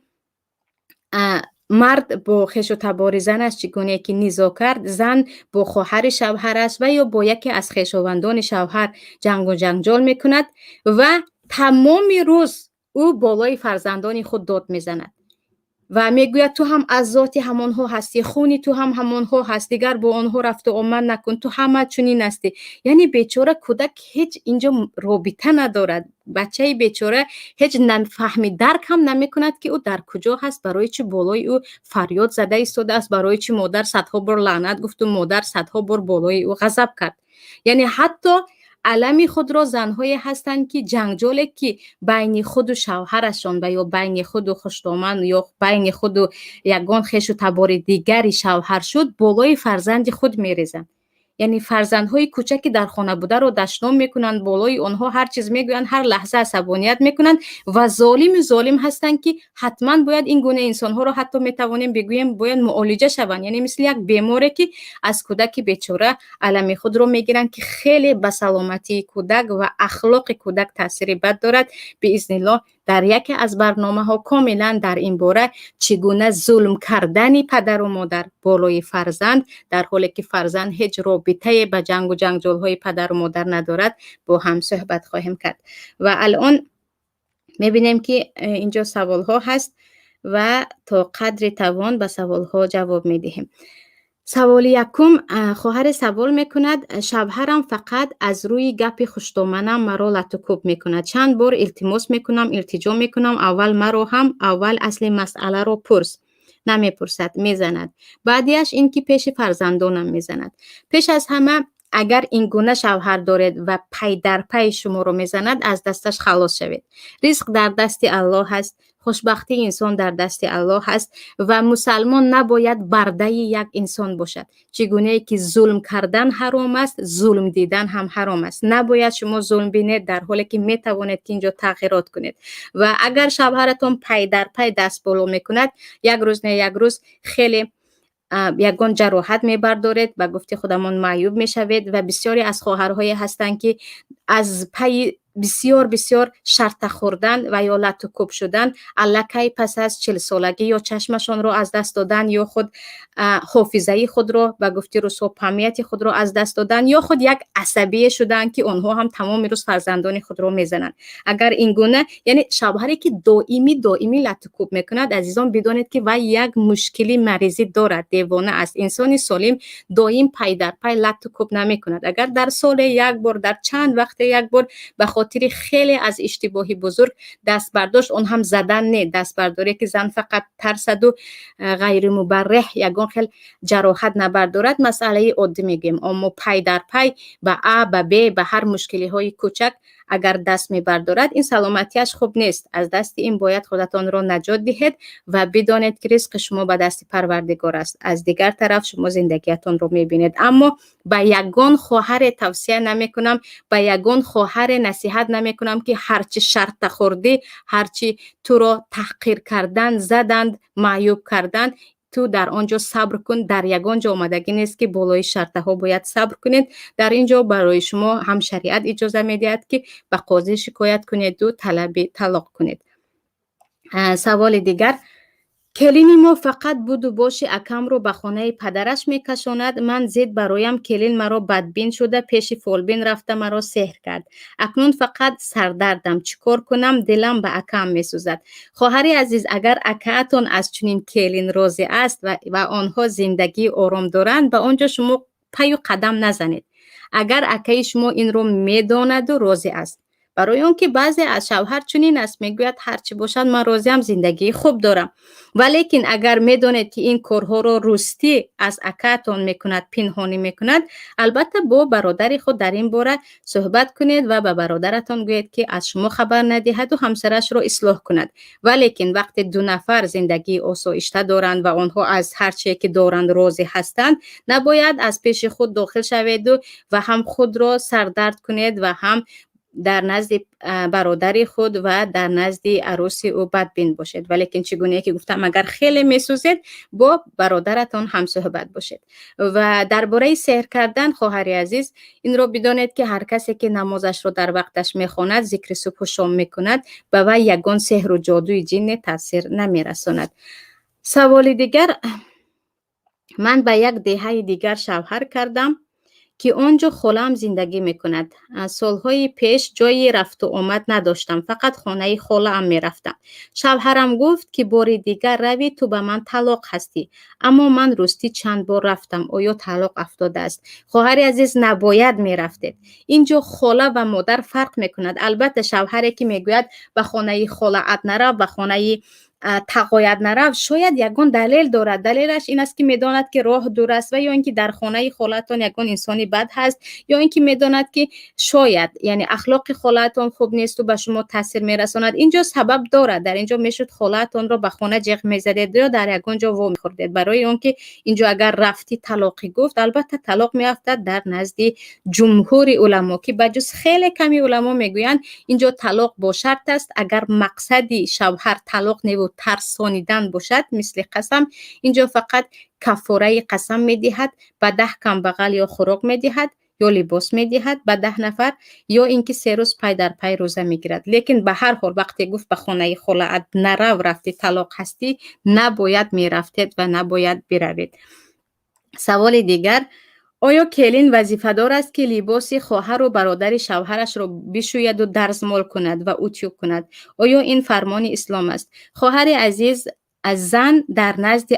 мард бо хешу табори занаш чӣ гуне ки низо кард, зан бо хоҳари шавҳараш ва ё бо яке аз хешовандони шавҳар ҷангу ҷанҷол мекунад ва тамоми рӯз ӯ болои фарзандони худ дод мезанад ва мегӯяд: «Ту ҳам аз зоти ҳамонҳо ҳастӣ, хуни ту ҳам ҳамонҳо ҳаст, дигар бо онҳо рафту омад накун, ту ҳама чунин ҳастӣ». Яъне бечора кӯдак ҳеҷ инҷо робита надорад. Бачаи бечора ҳеҷ фаҳми дарк ҳам намекунад, ки ӯ дар куҷо ҳаст, барои чӣ болои ӯ фарёд зада истодааст, барои чӣ модар садҳо бор лаънат гуфту модар садҳо бор болои ӯ ғазаб кард. Яъне ҳатто алами худро занҳое ҳастанд, ки ҷанҷоле, ки байни худу шавҳарашон ва ё байни худу хушдоман ё байни худу ягон хешу табори дигари шавҳар шуд, болои фарзанди худ мерезанд. Яъне фарзандҳои кӯчаки дар хона бударо дашном мекунанд, болои онҳо ҳар чиз мегӯянд, ҳар лаҳза асабоният мекунанд ва золиму золим ҳастанд, ки ҳатман бояд ин гуна инсонҳоро, ҳатто метавонем бигӯем, бояд муолиҷа шаванд. Яъне мисли як беморе, ки аз кӯдаки бечора алами худро мегиранд, ки хеле ба саломатии кӯдак ва ахлоқи кӯдак таъсири бад дорад. Биизниллоҳ, дар яке аз барномаҳо комилан дар ин бора, чӣ гуна зулм кардани падару модар болои фарзанд, дар ҳоле ки фарзанд ҳеҷ робитае ба ҷангу ҷанҷолҳои падару модар надорад, бо ҳам суҳбат хоҳем кард. Ва алон мебинем, ки инҷо саволҳо ҳаст ва то қадри тавон ба саволҳо ҷавоб медиҳем. Саволи якум: хоҳаре савол мекунад: «Шавҳарам фақат аз рӯи гапи хушдоманам маро латукӯб мекунад. Чанд бор илтимос мекунам, илтиҷо мекунам, аввал маро ҳам, аввал асли масъаларо пурс, намепурсад, мезанад. Баъдиаш ин ки пеши фарзандонам мезанад». Пеш аз ҳама, агар ин гуна шавҳар доред ва пай дар пай шуморо мезанад, аз дасташ халос шавед. Ризқ дар дасти Аллоҳ ҳаст, хушбахтии инсон дар дасти Аллоҳ ҳаст ва мусалмон набояд бардаи як инсон бошад. Чӣ гунае ки зулм кардан ҳаром аст, зулм дидан ҳам ҳаром аст. Набояд шумо зулм бинед, дар ҳоле ки метавонед, ки инҷо тағйирот кунед. Ва агар шавҳаратон пай дар пай даст боло мекунад, як рӯз не як рӯз хеле ягон ҷароҳат мебардоред, ба гуфти худамон, маъюб мешавед. Ва бисёре аз хоҳарҳое ҳастанд, ки аз пайи бисёр бисёр шарта хӯрдан ва ё лату кӯб шудан аллакай пас аз 40-солагӣ ё чашмашонро аз даст додан, ё худ ҳофизаи худро, ба гуфти русҳо, памяти худро аз даст додан, ё худ як асабие шуданд, ки онҳо ҳам тамоми рӯз фарзандони худро мезананд. Агар ин гуна, яъне шавҳаре, ки доимӣ доимӣ лату кӯб мекунад, азизон, бидонед, ки вай як мушкили маризӣ дорад, девона аст. Инсони солим доим пай дар пай лату кӯб намекунад. Агар дар соле як бор, дар чанд вақте як бор ба хотири хеле аз иштибоҳи бузург даст бардошт, он ҳам задан не, дастбардоре, ки зан фақат тарсаду ғайримубарреҳ ягон хел ҷароҳат набардорад, масъалаи оддӣ мегӯем. Аммо пай дар пай ба А, ба Б, ба ҳар мушкилиҳои кӯчак Агар даст мебардорад, ин саломатиаш хуб нест. Аз дасти ин бояд худатонро наҷот диҳед ва бидонед, ки ризқи шумо ба дасти Парвардигор аст. Аз дигар тараф шумо зиндагиятонро мебинед. Аммо ба ягон хоҳаре тавсия намекунам, ба ягон хоҳаре насиҳат намекунам, ки ҳарчи шарта хӯрдӣ, ҳарчи туро таҳқир кардан, заданд, маъюб карданд, ту дар он ҷо сабр кун. Дар ягон ҷо омадагӣ нест, ки болои шартаҳо бояд сабр кунед. Дар ин ҷо барои шумо ҳам шариат иҷоза медиҳад, ки ба қозӣ шикоят кунеду талаби талоқ кунед. Саволи дигар: келини мо фақат буду боши акамро ба хонаи падараш мекашонад. Ман зид бароям. Келин маро бадбин шуда, пеши фолбин рафта, маро сеҳр кард. Акнун фақат сардардам. Чӣ кор кунам? Дилам ба акам месӯзад. Хоҳари азиз, агар акаатон аз чунин келин розӣ аст ва онҳо зиндагии ором доранд, ба он ҷо шумо паю қадам назанед. Агар акаи шумо инро медонаду розӣ аст, барои он ки баъзе аз шавҳар чунин аст, мегӯяд: «Ҳарчи бошад, ман розиам, зиндагии хуб дорам». Валекин агар медонед, ки ин корҳоро рӯстӣ аз акаатон мекунад, пинҳонӣ мекунад, албатта бо бародари худ дар ин бора суҳбат кунед ва ба бародаратон гӯед, ки аз шумо хабар надиҳаду ҳамсарашро ислоҳ кунад. Валекин вақте ду нафар зиндагии осоишта доранд ва онҳо аз ҳар чие ки доранд розӣ ҳастанд, набояд аз пеши худ дохил шаведу ва ҳам худро сардард кунед ва ҳам дар назди бародари худ ва дар назди арӯси ӯ бадбин бошед. Валекин чӣ гуне ки гуфтам, агар хеле месӯзед, бо бародаратон ҳамсӯҳбат бошед. Ва дар бораи сеҳр кардан, хоҳари азиз, инро бидонед, ки ҳар касе ки намозашро дар вақташ мехонад, зикри субҳу шом мекунад, ба вай ягон сеҳру ҷодуи ҷинне таъсир намерасонад. Саволи дигар: ман ба як деҳаи дигар шавҳар кардам, ки он ҷо холаам зиндагӣ мекунад. Солҳои пеш ҷойи рафту омад надоштам, фақат хонаи холаам мерафтам. Шавҳарам гуфт, ки бори дигар равӣ, ту ба ман талоқ ҳастӣ. Аммо ман рӯстӣ чанд бор рафтам. Оё талоқ афтодааст? Хоҳари азиз, набояд мерафтед. Ин ҷо хола ва модар фарқ мекунад. Албатта, шавҳаре ки мегӯяд, ба хонаи холаат нарав, ба хонаи тағоят нарав, шояд ягон далел дорад. Далелаш ин аст, ки медонад, ки роҳ дур аст, ва ё ин ки дар хонаи холаатон ягон инсони бад ҳаст, ё ин ки медонад, ки шояд, яъне, ахлоқи холаатон хуб несту ба шумо таъсир мерасонад. Ин ҷо сабаб дорад. Дар ин ҷо мешуд, холаатонро ба хона ҷеғ мезадед ё дар ягон ҷо во мехӯрдед. Барои он ки ин ҷо агар рафтӣ, талоқӣ гуфт, албатта, талоқ меафтад дар назди ҷумҳури уламо, ки ба ҷуз хеле ками уламо мегӯянд, ин ҷо талоқ бо шарт аст. Агар мақсади шавҳар талоқ неву тарсонидан бошад, мисли қасам, инҷо фақат каффораи қасам медиҳад, ба 10 камбағал ё хӯрок медиҳад, ё либос медиҳад ба 10 нафар, ё ин ки 3 рӯз пай дар пай рӯза мегирад. Лекин ба ҳар ҳол, вақте гуфт, ба хонаи холаат нарав, рафтӣ, талоқ ҳастӣ, набояд мерафтед ва набояд биравед. Саволи дигар: оё келин вазифадор аст, ки либоси хоҳару бародари шавҳарашро бишӯяду дарзмол кунад ва утюг кунад? Оё ин фармони ислом аст? Хоҳари азиз, зан дар назди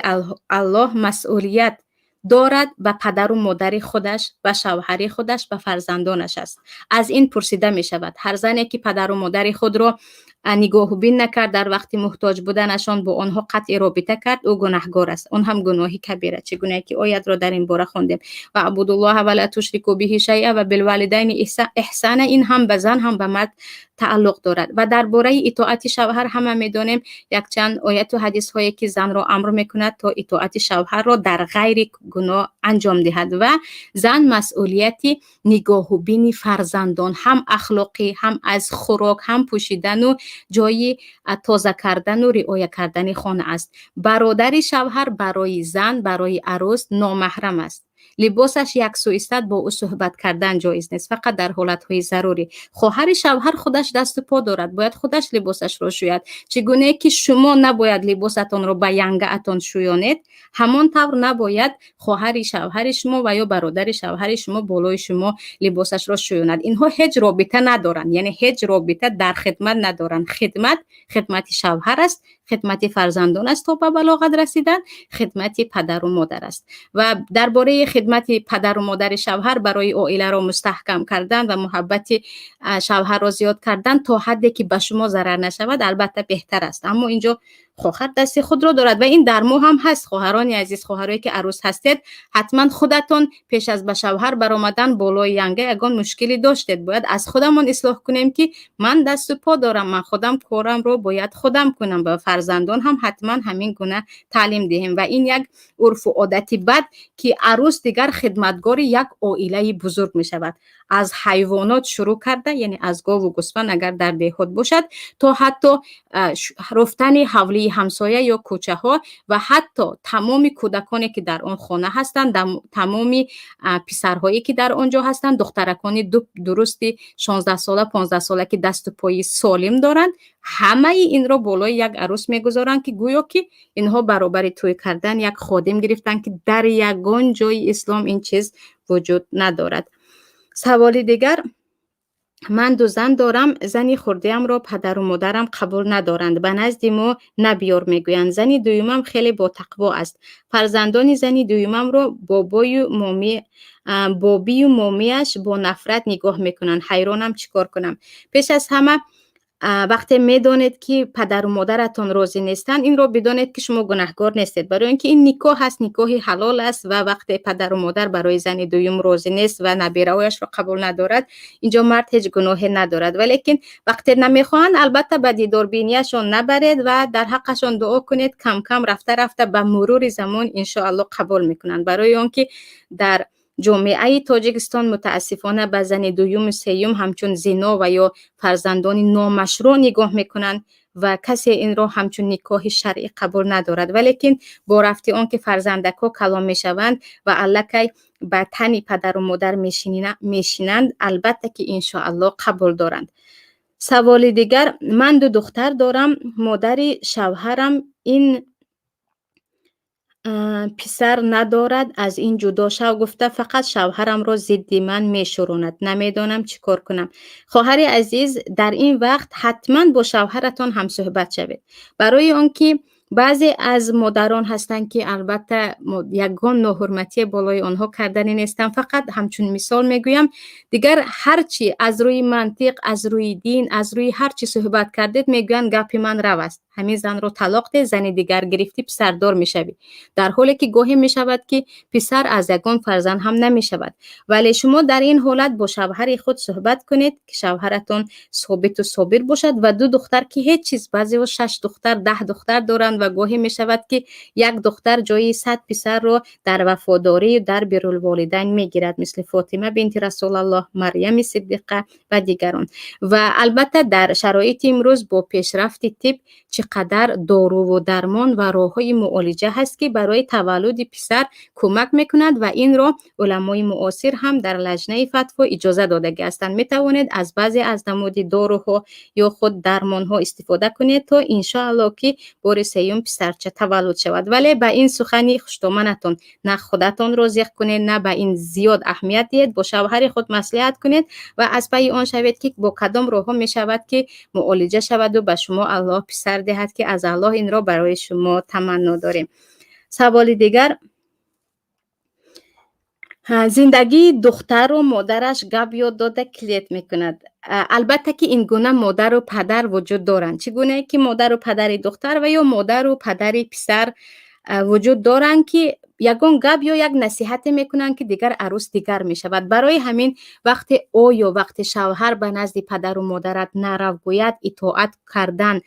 Аллоҳ масъулият дорад ба падару модари худаш, ба шавҳари худаш, ба фарзандонаш аст. Аз ин пурсида мешавад. Ҳар зане ки падару модари худро нигоҳубин накард, дар вақти муҳтоҷ буданашон бо онҳо қатъи робита кард, ӯ гунаҳгор аст. Он ҳам гуноҳи кабира, чӣ гуна ки оятро дар ин бора хондем: واعبدوا الله ولا تشركوا به شيئا وبالوالدين إحسانا. Ин ҳам ба зан, ҳам ба мард тааллуқ дорад. Ва дар бораи итоати шавҳар ҳама медонем, якчанд ояту ҳадисҳое, ки занро амр мекунад, то итоати шавҳарро дар ғайри гуноҳ анҷом диҳад. Ва зан масъулияти нигоҳубини фарзандон, ҳам ахлоқӣ, ҳам аз хӯрок, ҳам пӯшидану ҷойи тоза кардану риоя кардани хона аст. Бародари шавҳар барои зан, барои арӯс номаҳрам аст. Либосаш яксӯ истад, бо ӯ суҳбат кардан ҷоиз нест, фақат дар ҳолатҳои зарурӣ. Хоҳари шавҳар худаш дасту по дорад, бояд худаш либосашро шӯяд. Чӣ гуне ки шумо набояд либосатонро ба янгаатон шӯёнед, ҳамон тавр набояд хоҳари шавҳари шумо ва ё бародари шавҳари шумо болои шумо либосашро шӯёнад. Инҳо ҳеҷ робита надоранд, яъне ҳеҷ робита дар хидмат надоранд. Хидмат хидмати шавҳар аст, хидмати фарзандон аст то ба балоғат расидан, хидмати падару модар аст. Ва дар бораи хидмати падару модари шавҳар барои оиларо мустаҳкам кардан ва муҳаббати шавҳарро зиёд кардан, то ҳадде ки ба шумо зарар нашавад, албатта, беҳтар аст. Аммо инҷо Хоҳар дасти худро дорад ва ин дар мо ҳам ҳаст. Хоҳарони азиз, хоҳарое ки арӯс ҳастед, ҳатман худатон пеш аз ба шавҳар баромадан болои янга ягон мушкилӣ доштед. Бояд аз худамон ислоҳ кунем, ки ман дасту по дорам, ман худам корамро бояд худам кунам ва фарзандон ҳам ҳатман ҳамин гуна таълим диҳем. Ва ин як урфу одати бад, ки арӯс дигар хидматгори як оилаи бузург мешавад, аз ҳайвонот шурӯъ карда, яъне аз гову гӯсфанд, агар дар деҳот бошад, то ҳатто руфтани ҳавлии ҳамсоя ё кӯчаҳо ва ҳатто тамоми кӯдаконе, ки дар он хона ҳастанд, тамоми писарҳое, ки дар он ҷо ҳастанд, духтаракони дурусти 16-сола, 15-сола, ки дасту пои солим доранд, ҳамаи инро болои як арӯс мегузоранд, ки гӯё ки инҳо баробари тӯй кардан як ходим гирифтанд, ки дар ягон ҷои ислом ин чиз вуҷуд надорад. Саволи дигар: ман ду зан дорам. Зани хурдиамро падару модарам қабул надоранд, ба назди мо набиёр мегӯянд. Зани дуюмам хеле ботақво аст. Фарзандони зани дуюмамро бобию момиаш бо нафрат нигоҳ мекунанд. Ҳайронам, чӣ кор кунам? Пеш аз ҳама, вақте медонед, ки падару модаратон розӣ нестанд, инро бидонед, ки шумо гунаҳкор нестед, барои он ки ин никоҳ аст, никоҳи ҳалол аст. Ва вақте падару модар барои зани дуюм розӣ нест ва набираҳояшро қабул надорад, инҷо мард ҳеҷ гуноҳе надорад. Валекин вақте намехоҳанд, албатта ба дидорбинияшон набаред ва дар ҳаққашон дуо кунед. Кам кам, рафта рафта, ба мурури замон, иншоалло, қабул мекунанд, барои он ки дар ҷомеаи Тоҷикистон мутаассифона ба зани дуюму сеюм ҳамчун зино ва ё фарзандони номашрӯъ нигоҳ мекунанд ва касе инро ҳамчун никоҳи шаръӣ қабул надорад. Валекин бо рафти он ки фарзандакҳо калон мешаванд ва аллакай ба тани падару модар мешинанд, албатта ки, иншоалло, қабул доранд. Саволи дигар: ман ду духтар дорам. Модари шавҳарам ин писар надорад, аз ин ҷудо шав гуфта, фақат шавҳарамро зидди ман мешӯронад. Намедонам, чӣ кор кунам. Хоҳари азиз, дар ин вақт ҳатман бо шавҳаратон ҳамсӯҳбат шавед, барои он ки баъзе аз модарон ҳастанд, ки албатта ягон ноҳурматие болои онҳо карданӣ нестам, фақат ҳамчун мисол мегӯям. Дигар ҳар чӣ аз рӯи мантиқ, аз рӯи дин, аз рӯи ҳар чӣ суҳбат кардед, мегӯянд: «Гапи ман рав аст, ҳамин занро талоқ де, зани дигар гирифтӣ, писардор мешавӣ». Дар ҳоле ки гоҳе мешавад, ки писар аз ягон фарзанд ҳам намешавад. Вале шумо дар ин ҳолат бо шавҳари худ суҳбат кунед, ки шавҳаратон собиту собир бошад. Ва ду духтар ки ҳеҷ чиз, баъзеҳо шаш духтар, 10 духтар доранд ва гоҳе мешавад, ки як духтар ҷои 100 писарро дар вафодорию дар биррулволидайн мегирад, мисли Фотима бинти Расулаллоҳ, Марьями Сиддиқа ва дигарон. Ва албатта дар шароити имрӯз бо пешрафти тиб чӣ қадар доруву дармон ва роҳҳои муолиҷа ҳаст, ки барои таваллуди писар кӯмак мекунад, ва инро уламои муосир ҳам дар лаҷнаи фатво иҷоза додагӣ ҳастанд. Метавонед аз баъзе аз намуди доруҳо ё худ дармонҳо истифода кунед, то, иншоалло, ки бори сеюм писарча таваллуд шавад. Вале ба ин сухани хуштоманатон на худатонро зиқ кунед, на ба ин зиёд аҳамият диҳед. Бо шавҳари худ маслиҳат кунед ва аз пайи он шавед, ки бо кадом роҳҳо мешавад, ки муолиҷа шаваду ба шумо Аллоҳ писар диҳад, ки аз Аллоҳ инро барои шумо таманно дорем. Саволи дигар: зиндагии духтару модараш гап ёд дода клет мекунад. Албатта ки ин гуна модару падар вуҷуд доранд, чӣ гунае ки модару падари духтар ва ё модару падари писар вуҷуд доранд, ки ягон гап ё як насиҳате мекунанд, ки дигар арӯс дигар мешавад. Барои ҳамин вақте оё вақте шавҳар ба назди падару модарат нарав гӯяд, итоат кардан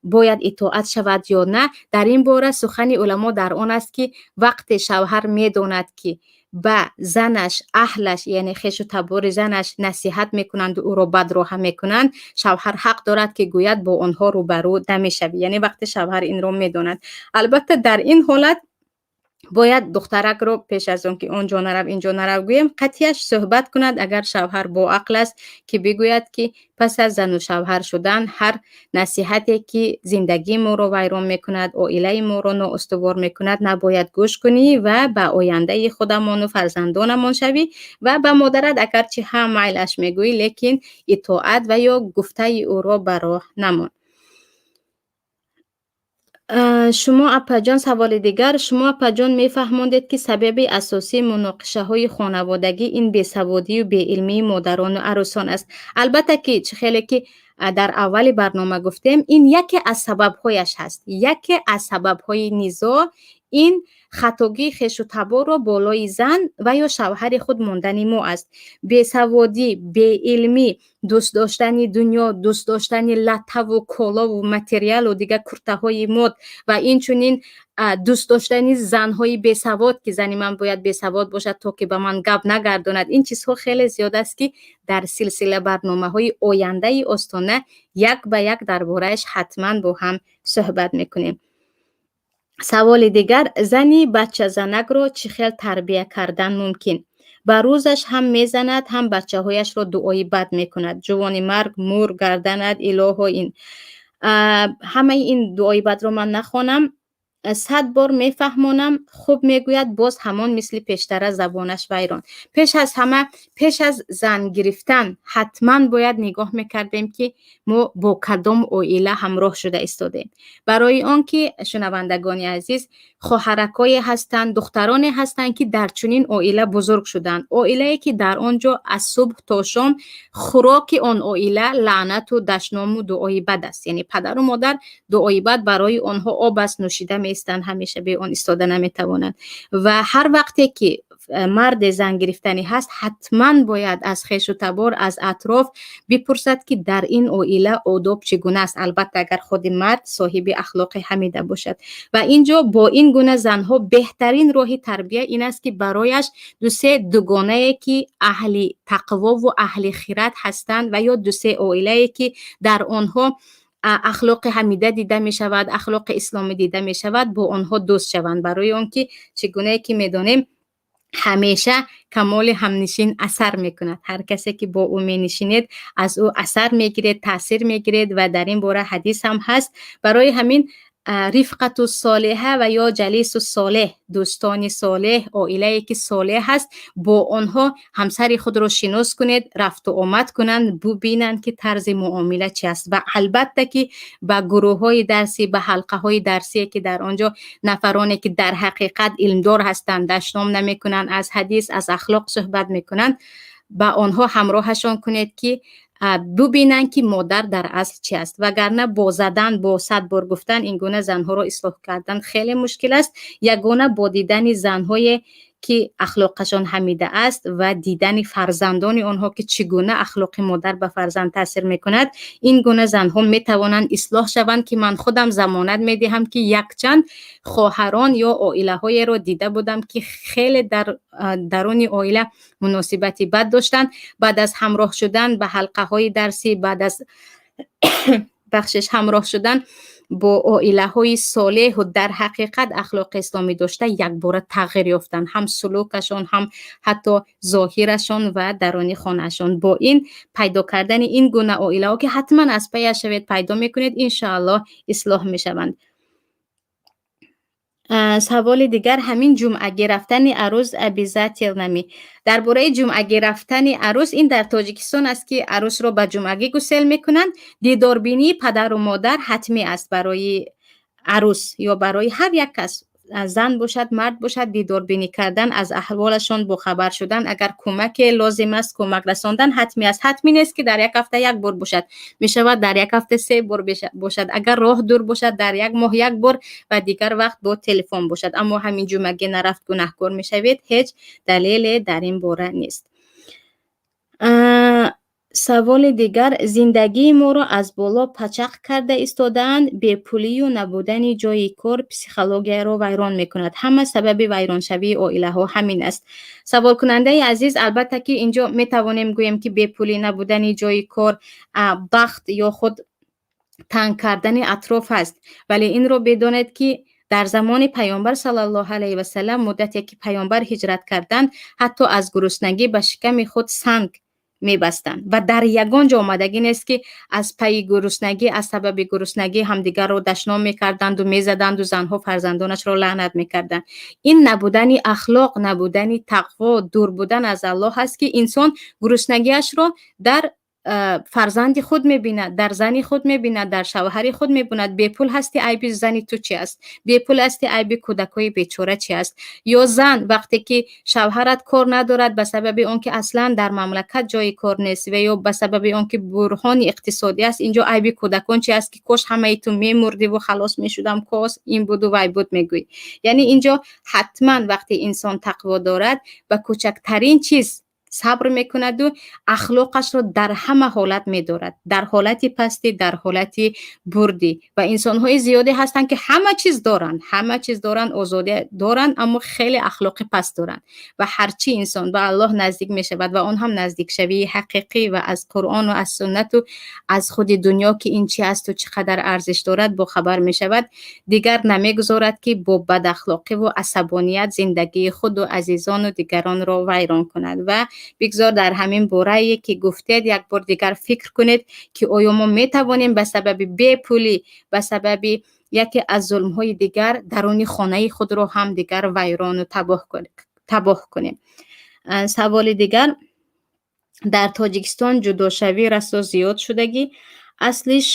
бояд итоат шавад ё на, дар ин бора сухани уламо дар он аст, ки вақте шавҳар медонад, ки ба занаш аҳлаш, яъне хешу табори занаш, насиҳат мекунанду ӯро бадроҳа мекунанд, шавҳар ҳақ дорад, ки гӯяд: «Бо онҳо рӯбарӯ намешавӣ». Яъне вақте шавҳар инро медонад, албатта дар ин ҳолат бояд духтаракро пеш аз он ки он ҷо нарав, ин ҷо нарав гӯем, қатъияш суҳбат кунад, агар шавҳар боақл аст, ки бигӯяд, ки пас аз зану шавҳар шудан ҳар насиҳате, ки зиндагии моро вайрон мекунад, оилаи моро ноустувор мекунад, набояд гӯш кунӣ ва ба ояндаи худамону фарзандонамон шавӣ. Ва ба модарат агарчи ҳам майлаш мегӯӣ, лекин итоат ва ё гуфтаи ӯро ба роҳ намон. Шумо, апаҷон, саволи дигар: шумо, апаҷон, мефаҳмондед, ки сабаби асосии муноқишаҳои хонаводагӣ ин бесаводию беилмии модарону арӯсон аст. Албатта ки чӣ хеле ки Дар аввали барнома гуфтем, ин яке аз сабабҳояш ҳаст. Яке аз сабабҳои низоъ ин хатогии хешу таборро болои зан ва ё шавҳари худ мондани мо аст. Бесаводӣ, беилмӣ, дӯст доштани дунё, дӯст доштани латтаву колову материалу дигар куртаҳои мод ва инчунин дӯст доштани занҳои бесавод, ки зани ман бояд бесавод бошад, то ки ба ман гап нагардонад. Ин чизҳо хеле зиёд аст, ки дар силсила барномаҳои ояндаи Остона як ба як дар борааш ҳатман бо ҳам суҳбат мекунем. Саволи дигар: зани бачазанакро чӣ хел тарбия кардан мумкин? Ба рӯзаш ҳам мезанад, ҳам бачаҳояшро дуои бад мекунад: ҷувони марг мур гарданад, илоҳо. Ин ҳамаи ин дуои бадро ман нахонам. 100 бор мефаҳмонам, хуб мегӯяд, боз ҳамон мисли пештара забонаш вайрон. Пеш аз ҳама, пеш аз зан гирифтан ҳатман бояд нигоҳ мекардем, ки мо бо кадом оила ҳамроҳ шуда истодем. Барои он ки, шунавандагони азиз, хоҳаракое ҳастанд, духтароне ҳастанд, ки дар чунин оила бузург шуданд, оилае ки дар он ҷо аз субҳ то шом хӯроки он оила лаънату дашному дуои бад аст. Яъне падару модар дуои бад барои онҳо об аст, нӯшида меистанд, ҳамеша бе он истода наметавонанд. Ва ҳар вақте ки марде зан гирифтанӣ ҳаст, ҳатман бояд аз хешу табор, аз атроф бипурсад, ки дар ин оила одоб чӣ гуна аст. Албатта, агар худи мард соҳиби ахлоқи ҳамида бошад. Ва ин ҷо бо ин гуна занҳо беҳтарин роҳи тарбия ин аст, ки барояш дусе дугонае, ки аҳли тақвову аҳли хират ҳастанд, ва ё дусе оилае, ки дар онҳо ахлоқи ҳамида дида мешавад, ахлоқи исломӣ дида мешавад, бо онҳо дӯст шаванд. Барои он ки, чӣ гунае ки медонем, ҳамеша камоли ҳамнишин асар мекунад. Ҳар касе ки бо ӯ менишинед, аз ӯ асар мегиред, таъсир мегиред ва дар ин бора ҳадис ҳам ҳаст. Барои ҳамин рифқату солиҳа ва ё ҷалису солеҳ, дӯстони солеҳ, оилае ки солеҳ ҳаст, бо онҳо ҳамсари худро шинос кунед, рафту омад кунанд, бубинанд, ки тарзи муомила чи аст. Ва албатта ки ба гурӯҳҳои дарсӣ, ба ҳалқаҳои дарсие, ки дар он ҷо нафароне, ки дар ҳақиқат илмдор ҳастанд, дашном намекунанд, аз ҳадис, аз ахлоқ суҳбат мекунанд, ба онҳо ҳамроҳашон кунед, ки бубинанд, ки модар дар асл чи аст. Вагарна бо задан, бо 100 бор гуфтан ин гуна занҳоро ислоҳ кардан хеле мушкил аст. Ягона бо дидани занҳое, ки ахлоқашон ҳамида аст, ва дидани фарзандони онҳо, ки чӣ гуна ахлоқи модар ба фарзанд таъсир мекунад, ин гуна занҳо метавонанд ислоҳ шаванд, ки ман худам замонат медиҳам, ки якчанд хоҳарон ё оилаҳоеро дида будам, ки хеле дар даруни оила муносибати бад доштанд. Баъд аз ҳамроҳ шудан ба ҳалқаҳои дарсӣ, баъд аз, бахшиш, ҳамроҳ шудан бо оилаҳои солеҳу дар ҳақиқат ахлоқи исломӣ дошта, якбора тағйир ёфтанд, ҳам сулукашон, ҳам ҳатто зоҳирашон ва даруни хонаашон. Бо ин пайдо кардани ин гуна оилаҳо, ки ҳатман аз паяш шавед, пайдо мекунед, иншоаллоҳ, ислоҳ мешаванд. Саволи дигар: ҳамин ҷумъагӣ рафтани арӯз обязательно ми? Дар бораи ҷумъагӣ рафтани арӯс, ин дар Тоҷикистон аст, ки арӯсро ба ҷумъагӣ гусел мекунанд. Дидорбинии падару модар ҳатмӣ аст барои арӯс ё барои ҳар як кас, зан бошад, мард бошад. Дидорбинӣ кардан, аз аҳволашон бохабар шудан, агар кӯмаке лозим аст, кӯмак расондан ҳатмӣ аст. Ҳатмӣ нест, ки дар як ҳафта як бор бошад, мешавад дар як ҳафта се бор бошад, агар роҳ дур бошад, дар як моҳ як бор ва дигар вақт бо телефон бошад. Аммо ҳамин ҷумъагӣ нарафт, гунаҳкор мешавед, ҳеҷ далеле дар ин бора нест. Саволи дигар: зиндагии моро аз боло пачақ карда истодаанд. Бепулию набудани ҷойи кор психологияро вайрон мекунад. Ҳама сабаби вайроншавии оилаҳо ҳамин аст. Саволкунандаи азиз, албатта ки инҷо метавонем гӯем, ки бепулӣ, набудани ҷойи кор, бахт ё худ танг кардани атроф аст. Вале инро бидонед, ки дар замони Паёмбар саллаллоҳу алайҳи васалам, муддате ки Паёмбар ҳиҷрат карданд, ҳатто аз гуруснагӣ ба шиками худ санг мебастанд. Ва дар ягон ҷо омадагӣ нест, ки аз пайи гуруснагӣ, аз сабаби гуруснагӣ ҳамдигарро дашном мекарданду мезаданду занҳо фарзандонашро лаънат мекарданд. Ин набудани ахлоқ, набудани тақво, дур будан аз Аллоҳ аст, ки инсон гуруснагиашро дар фарзанди худ мебинад, дар зани худ мебинад, дар шавҳари худ мебинад. Бепул ҳасти, айби зани ту чи аст? Бепул ҳасти, айби кӯдакҳои бечора чи аст? Ё зан, вақте ки шавҳарат кор надорад, ба сабаби он ки аслан дар мамлакат ҷои кор нест ва ё ба сабаби он ки буҳрони иқтисодӣ аст, инҷо айби кӯдакон чи аст, ки кош ҳамаи ту мемурдиву халос мешудам, кош ин буду вай буд мегӯӣ? Яъне инҷо ҳатман вақте инсон тақво дорад, ба кӯчактарин чиз сабр мекунаду ахлоқашро дар ҳама ҳолат медорад, дар ҳолати пастӣ, дар ҳолати бурдӣ. Ва инсонҳои зиёде ҳастанд, ки ҳама чиз доранд, ҳама чиз доранд, озодӣ доранд, аммо хеле ахлоқи паст доранд. Ва ҳарчи инсон ба Аллоҳ наздик мешавад, ва он ҳам наздикшавии ҳақиқӣ ва аз Қуръону аз суннату аз худи дунё, ки ин чи асту чӣ қадар арзиш дорад, бохабар мешавад, дигар намегузорад, ки бо бадахлоқиву асабоният зиндагии худу азизону дигаронро вайрон кунад. Ва бигзор дар ҳамин борае, ки гуфтед, як бор дигар фикр кунед, ки оё мо метавонем ба сабаби бепулӣ, ба сабаби яке аз зулмҳои дигар даруни хонаи худро ҳам дигар вайрону табоҳ кунем. Саволи дигар: дар Тоҷикистон ҷудошавӣ расо зиёд шудагӣ. Аслиш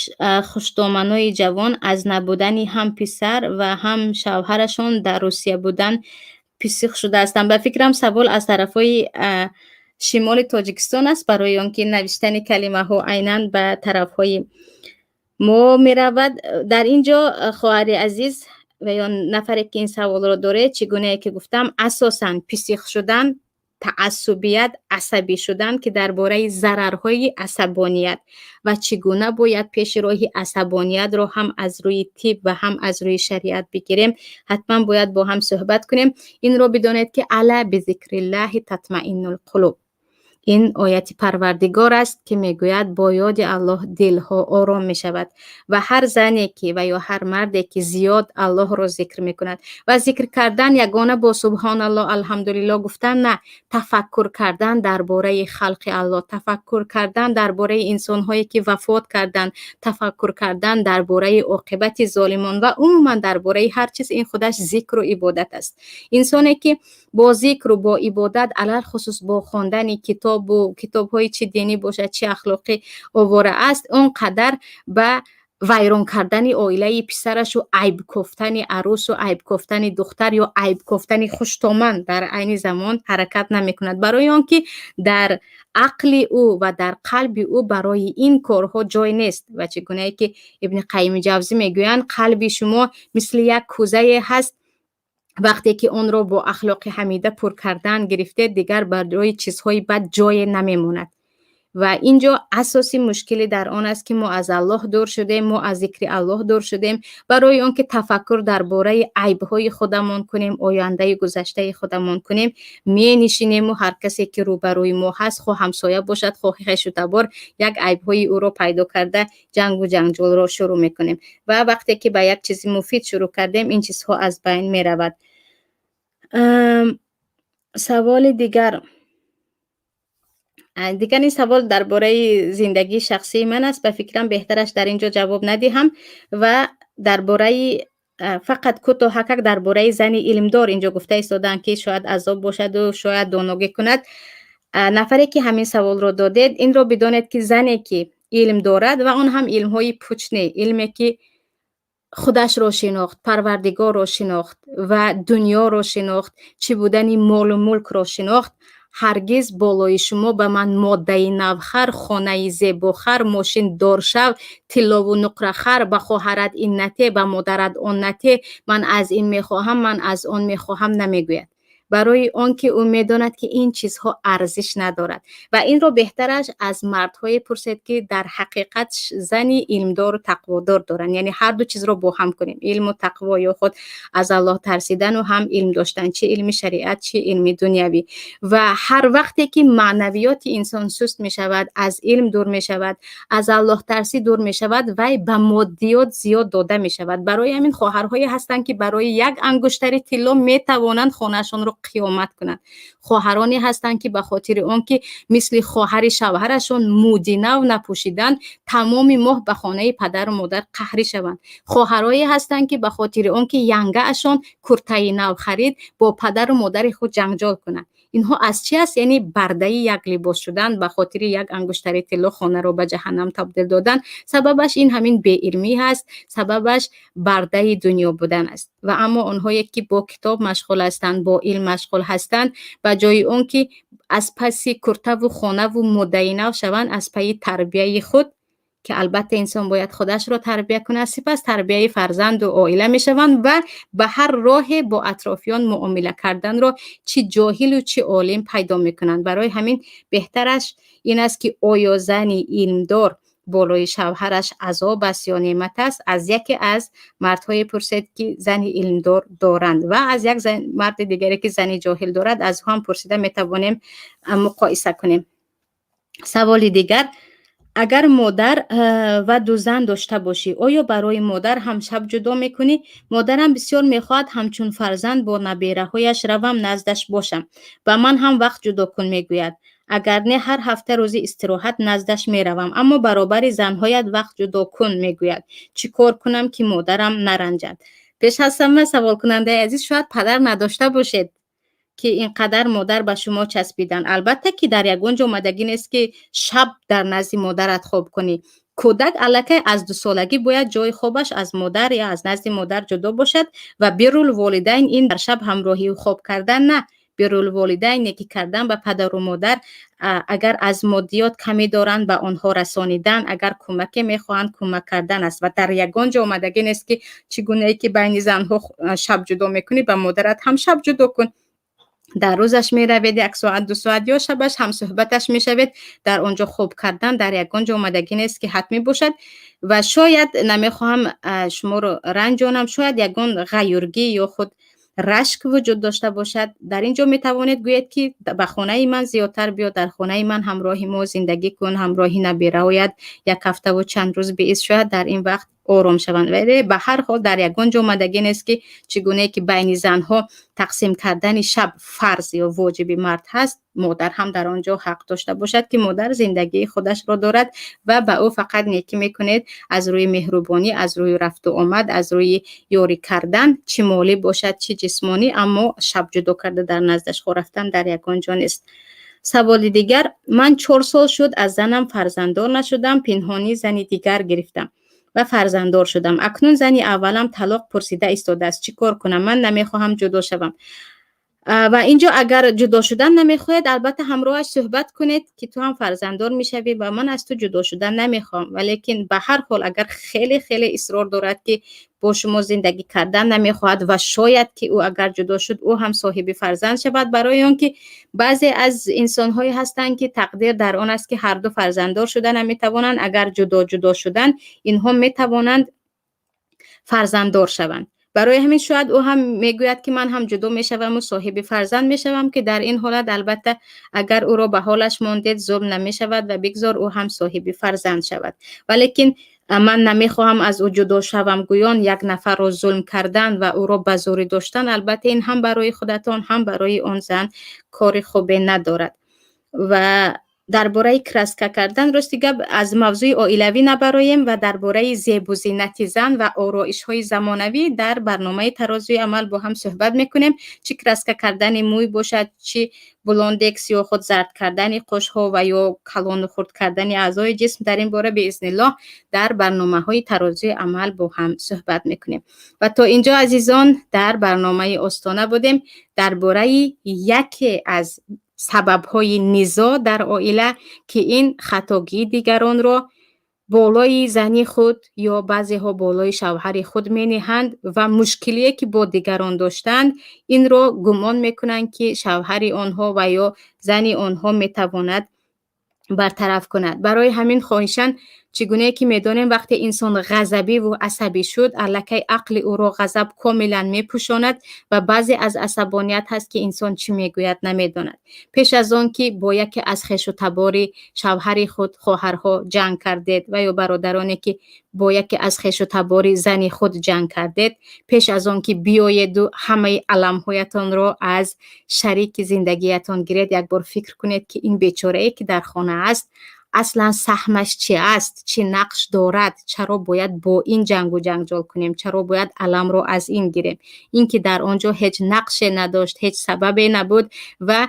хушдоманои ҷавон аз набудани ҳам писар ва ҳам шавҳарашон дар Русия будан псих шуда ҳастанд. Ба фикрам, савол аз тарафҳои шимоли Тоҷикистон аст, барои он ки навиштани калимаҳо айнан ба тарафҳои мо меравад. Дар ин ҷо, хоҳари азиз ва ё нафаре, ки ин саволро доред, чӣ гунае ки гуфтам, асосан псих шудан, таассубият, асабӣ шудан, ки дар бораи зарарҳои асабоният ва чӣ гуна бояд пеши роҳи асабониятро ҳам аз рӯи тиб ва ҳам аз рӯи шариат бигирем, ҳатман бояд бо ҳам суҳбат кунем. Инро бидонед, ки ألا بذكر الله تطمئن القلوب. Ин ояти Парвардигор аст, ки мегӯяд, бо ёди Аллоҳ дилҳо ором мешавад. Ва ҳар зане ки ва ё ҳар марде ки зиёд Аллоҳро зикр мекунад, ва зикр кардан ягона бо субҳоналлоҳ, алҳамдулиллоҳ гуфтан на, тафаккур кардан дар бораи халқи Аллоҳ, тафаккур кардан дар бораи инсонҳое, ки вафот карданд, тафаккур кардан дар бораи оқибати золимон ва умуман дар бораи ҳар чиз, ин худаш зикру ибодат аст. Инсоне ки бо зикру бо ибодат, алалхусус бо хондани китобу китобҳои чӣ динӣ бошад, чӣ ахлоқӣ овора аст, он қадар ба вайрон кардани оилаи писарашу айбкофтани арӯсу айбкофтани духтар ё айбкофтани хуштоман дар айни замон ҳаракат намекунад, барои он ки дар ақли ӯ ва дар қалби ӯ барои ин корҳо ҷой нест. Ва чӣ гунае ки Ибни Қайими Ҷавзӣ мегӯянд, қалби шумо мисли як кӯзае ҳаст, вақте ки онро бо ахлоқи ҳамида пур кардан гирифтед, дигар барои чизҳои бад ҷое намемонад. Ва ин ҷо асоси мушкилӣ дар он аст, ки мо аз Аллоҳ дур шудем, мо аз зикри Аллоҳ дур шудем, барои он ки тафаккур дар бораи айбҳои худамон кунем, ояндаи гузаштаи худамон кунем, менишинему ҳар касе ки рӯбарӯи мо ҳаст, хоҳ ҳамсоя бошад, хоҳ хешу табор, як айбҳои ӯро пайдо карда, ҷангу ҷанҷолро шурӯъ мекунем. Ва вақте ки ба як чизи муфид шурӯъ кардем, ин чизҳо аз байн меравад. Саволи дигар: ин савол дар бораи зиндагии шахсии ман аст. Ба фикрам, беҳтараш дар ин ҷо ҷавоб надиҳам. Ва дар бораи фақат кӯтоҳакак дар бораи зани илмдор инҷо гуфта истодаанд, ки шояд азоб бошаду шояд доногӣ кунад. Нафаре, ки ҳамин саволро додед, инро бидонед, ки зане ки илм дорад, ва он ҳам илмҳои пуч не, илме ки худашро шинохт, Парвардигорро шинохт ва дунёро шинохт, чӣ будани молу мулкро шинохт, ҳаргиз болои шумо ба ман моддаи навхар, хонаи зебохар, мошин доршав, тиллову нуқрахар, ба хоҳарат ин нате, ба модарат он нате, ман аз ин мехоҳам, ман аз он мехоҳам намегӯяд, барои он ки ӯ медонад, ки ин чизҳо арзиш надорад. Ва инро беҳтараш аз мардҳое пурсед, ки дар ҳақиқат зани илмдору тақводор доранд. Яъне ҳар ду чизро бо ҳам кунем, илму тақво, ё худ аз Аллоҳ тарсидану ҳам илм доштан, чӣ илми шариат, чӣ илми дунявӣ. Ва ҳар вақте ки маънавиёти инсон суст мешавад, аз илм дур мешавад, аз аллоҳтарсӣ дур мешавад, вай ба моддиёт зиёд дода мешавад. Барои ҳамин хоҳарҳое ҳастанд, ки барои як ангуштари тилло метавонанд хонаашонро Қиёмат кунанд. Хоҳароне ҳастанд, ки ба хотири он ки мисли хоҳари шавҳарашон муди нав напӯшиданд, тамоми моҳ ба хонаи падару модар қаҳрӣ шаванд. Хоҳарое ҳастанд, ки ба хотири он ки янгаашон куртаи нав харид, бо падару модари худ ҷанҷол кунанд. Инҳо аз чи аст? Яъне бардаи як либос шудан, ба хотири як ангуштари тилло хонаро ба ҷаҳаннам табдил додан. Сабабаш ин ҳамин беилмӣ ҳаст, сабабаш бардаи дунё будан аст. Ва аммо онҳое, ки бо китоб машғул ҳастанд, бо илм машғул ҳастанд, ба ҷои он ки аз паси куртаву хонаву моддаи нав шаванд, аз пайи тарбияи худ, ки албатта инсон бояд худашро тарбия кунад, сипас тарбияи фарзанду оила мешаванд ва ба ҳар роҳе бо атрофиён муомила карданро, чӣ ҷоҳилу чӣ олим, пайдо мекунанд. Барои ҳамин беҳтараш ин аст, ки оё зани илмдор болои шавҳараш азоб аст ё неъмат аст, аз яке аз мардҳое пурсед, ки зани илмдор доранд, ва аз як марди дигаре, ки зани ҷоҳил дорад, аз ӯ ҳам пурсида метавонем, муқоиса кунем. Саволи дигар: агар модар ва ду зан дошта бошӣ, оё барои модар ҳам шаб ҷудо мекунӣ? Модарам бисёр мехоҳад ҳамчун фарзанд бо набераҳояш равам, наздаш бошам. Ба ман ҳам вақт ҷудо кун мегӯяд. Агар не, ҳар ҳафта рӯзи истироҳат наздаш меравам, аммо баробари занҳоят вақт ҷудо кун мегӯяд. Чӣ кор кунам, ки модарам наранҷад? Пеш аз ҳама, саволкунандаи азиз, шояд падар надошта бошед, ки ин қадар модар ба шумо часпидан. Албатта, ки дар ягон ҷо омадагӣ нест, ки шаб дар назди модарат хоб кунӣ. Кӯдак аллакай аз 2 солагӣ бояд ҷои хобаш аз модар ё аз назди модар ҷудо бошад. Ва биррул волидайн ин дар шаб ҳамроҳӣ хоб кардан на, биррул волидайн некӣ кардан ба падару модар, агар аз моддиёт камӣ доранд, ба онҳо расонидан, агар кӯмаке мехоҳанд, кӯмак кардан аст. Ва дар ягон ҷо омадагӣ нест, ки чӣ гунае ки байни занҳо шаб ҷудо мекунӣ, ба модарат ҳам шаб ҷудо кун. Дар рӯзаш меравед як соат, 2 соат ё шабаш ҳамсӯҳбаташ мешавед. Дар он ҷо хоб кардан дар ягон ҷо омадагӣ нест, ки ҳатмӣ бошад. Ва шояд, намехоҳам шуморо ранҷонам, шояд ягон ғайюргӣ ё худ рашк вуҷуд дошта бошад. Дар ин ҷо метавонед гӯед, ки ба хонаи ман зиёдтар биё, дар хонаи ман ҳамроҳи мо зиндагӣ кун, ҳамроҳи набераояд як ҳафтаву чанд рӯз биист, шояд дар ин вақт ором шаванд. Вале ба ҳар ҳол дар ягон ҷо омадагӣ нест, ки чӣ гунае ки байни занҳо тақсим кардани шаб фарз ё воҷиби мард ҳаст, модар ҳам дар он ҷо ҳақ дошта бошад, ки модар зиндагии худашро дорад ва ба ӯ фақат некӣ мекунед аз рӯи меҳрубонӣ, аз рӯи рафту омад, аз рӯи ёрӣ кардан, чӣ молӣ бошад, чӣ ҷисмонӣ, аммо шаб ҷудо карда дар наздаш хоб рафтан дар ягон ҷо нест. Саволи дигар: ман 4 сол шуд аз занам фарзанддор нашудам. Пинҳонӣ зани дигар гирифтам ва фарзанддор шудам. Акнун зани аввалам талоқ пурсида истодааст. Чӣ кор кунам? Ман намехоҳам ҷудо шавам. Ва инҷо агар ҷудо шудан намехоҳед, албатта ҳамроҳаш суҳбат кунед, ки ту ҳам фарзанддор мешавӣ ва ман аз ту ҷудо шудан намехоҳам. Валекин ба ҳар ҳол, агар хеле хеле исрор дорад, ки бо шумо зиндагӣ кардан намехоҳад ва шояд ки ӯ агар ҷудо шуд, ӯ ҳам соҳиби фарзанд шавад, барои он ки баъзе аз инсонҳое ҳастанд, ки тақдир дар он аст, ки ҳарду фарзанддор шуда наметавонанд, агар ҷудо ҷудо шуданд, инҳо метавонанд фарзанддор шаванд. Барои ҳамин шояд ӯ ҳам мегӯяд, ки ман ҳам ҷудо мешаваму соҳиби фарзанд мешавам, ки дар ин ҳолат албатта агар ӯро ба ҳолаш мондед, зулм намешавад ва бигзор ӯ ҳам соҳиби фарзанд шавад. Валекин ман намехоҳам аз ӯ ҷудо шавам гӯён як нафарро зулм кардан ва ӯро ба зӯрӣ доштан, албатта ин ҳам барои худатон, ҳам барои он зан кори хубе надорад. Ва дар бораи краска кардан, рости гап, аз мавзӯи оилавӣ набароем ва дар бораи зебу зинати зан ва ороишҳои замонавӣ дар барномаи Тарозуи амал бо ҳам суҳбат мекунем. Чӣ краска кардани мӯй бошад, чӣ блондекс ё худ зард кардани қошҳо ва ё калону хурд кардани аъзои ҷисм, дар ин бора беизниллоҳ дар барномаҳои Тарозуи амал бо ҳам суҳбат мекунем. Ва то инҷо, азизон, дар барномаи Остона будем. Дар бораи яке аз сабабҳои низоъ дар оила, ки ин хатогии дигаронро болои зани худ ё баъзеҳо болои шавҳари худ мениҳанд ва мушкилие, ки бо дигарон доштанд, инро гумон мекунанд, ки шавҳари онҳо ва ё зани онҳо метавонад бартараф кунад. Барои ҳамин хоҳишан Чӣ гунае ки медонем, вақте инсон ғазабиву асабӣ шуд, аллакай ақли ӯро ғазаб комилан мепӯшонад ва баъзе аз асабоният ҳаст, ки инсон чӣ мегӯяд, намедонад. Пеш аз он ки бо яке аз хешу табори шавҳари худ, хоҳарҳо, ҷанг кардед ва ё бародароне, ки бо яке аз хешу табори зани худ ҷанг кардед, пеш аз он ки биёеду ҳамаи аламҳоятонро аз шарики зиндагиятон гиред, як бор фикр кунед, ки ин бечорае, ки дар хона аст, аслан саҳмаш чӣ аст, чӣ нақш дорад, чаро бояд бо ин ҷангу ҷанҷол кунем, чаро бояд аламро аз ин гирем. Ин ки дар он ҷо ҳеҷ нақше надошт, ҳеҷ сабабе набуд ва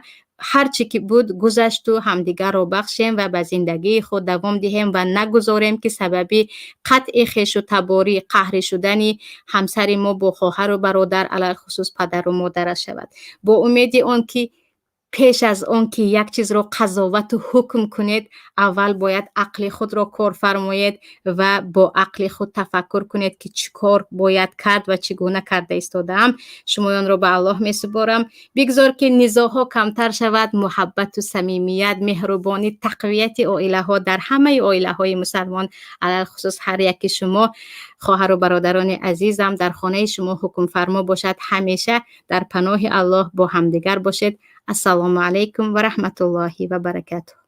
ҳар чӣ ки буд, гузашту ҳамдигарро бахшем ва ба зиндагии худ давом диҳем ва нагузорем, ки сабаби қатъи хешу таборӣ, қаҳрӣ шудани ҳамсари мо бо хоҳару бародар, алалхусус падару модараш шавад. Бо умеди он ки пеш аз он ки як чизро қазовату ҳукм кунед, аввал бояд ақли худро кор фармоед ва бо ақли худ тафаккур кунед, ки чӣ кор бояд кард ва чӣ гуна карда истодаам. Шумоёнро ба Аллоҳ месупорам. Бигзор, ки низоъҳо камтар шавад, муҳаббату самимият, меҳрубонӣ, тақвияти оилаҳо дар ҳамаи оилаҳои мусалмон, алалхусус ҳар яки шумо, хоҳару бародарони азизам, дар хонаи шумо ҳукмфармо бошад. Ҳамеша дар паноҳи Аллоҳ бо ҳамдигар бошед. Ассалому алайкум ва раҳматуллоҳи ва баракатуҳ.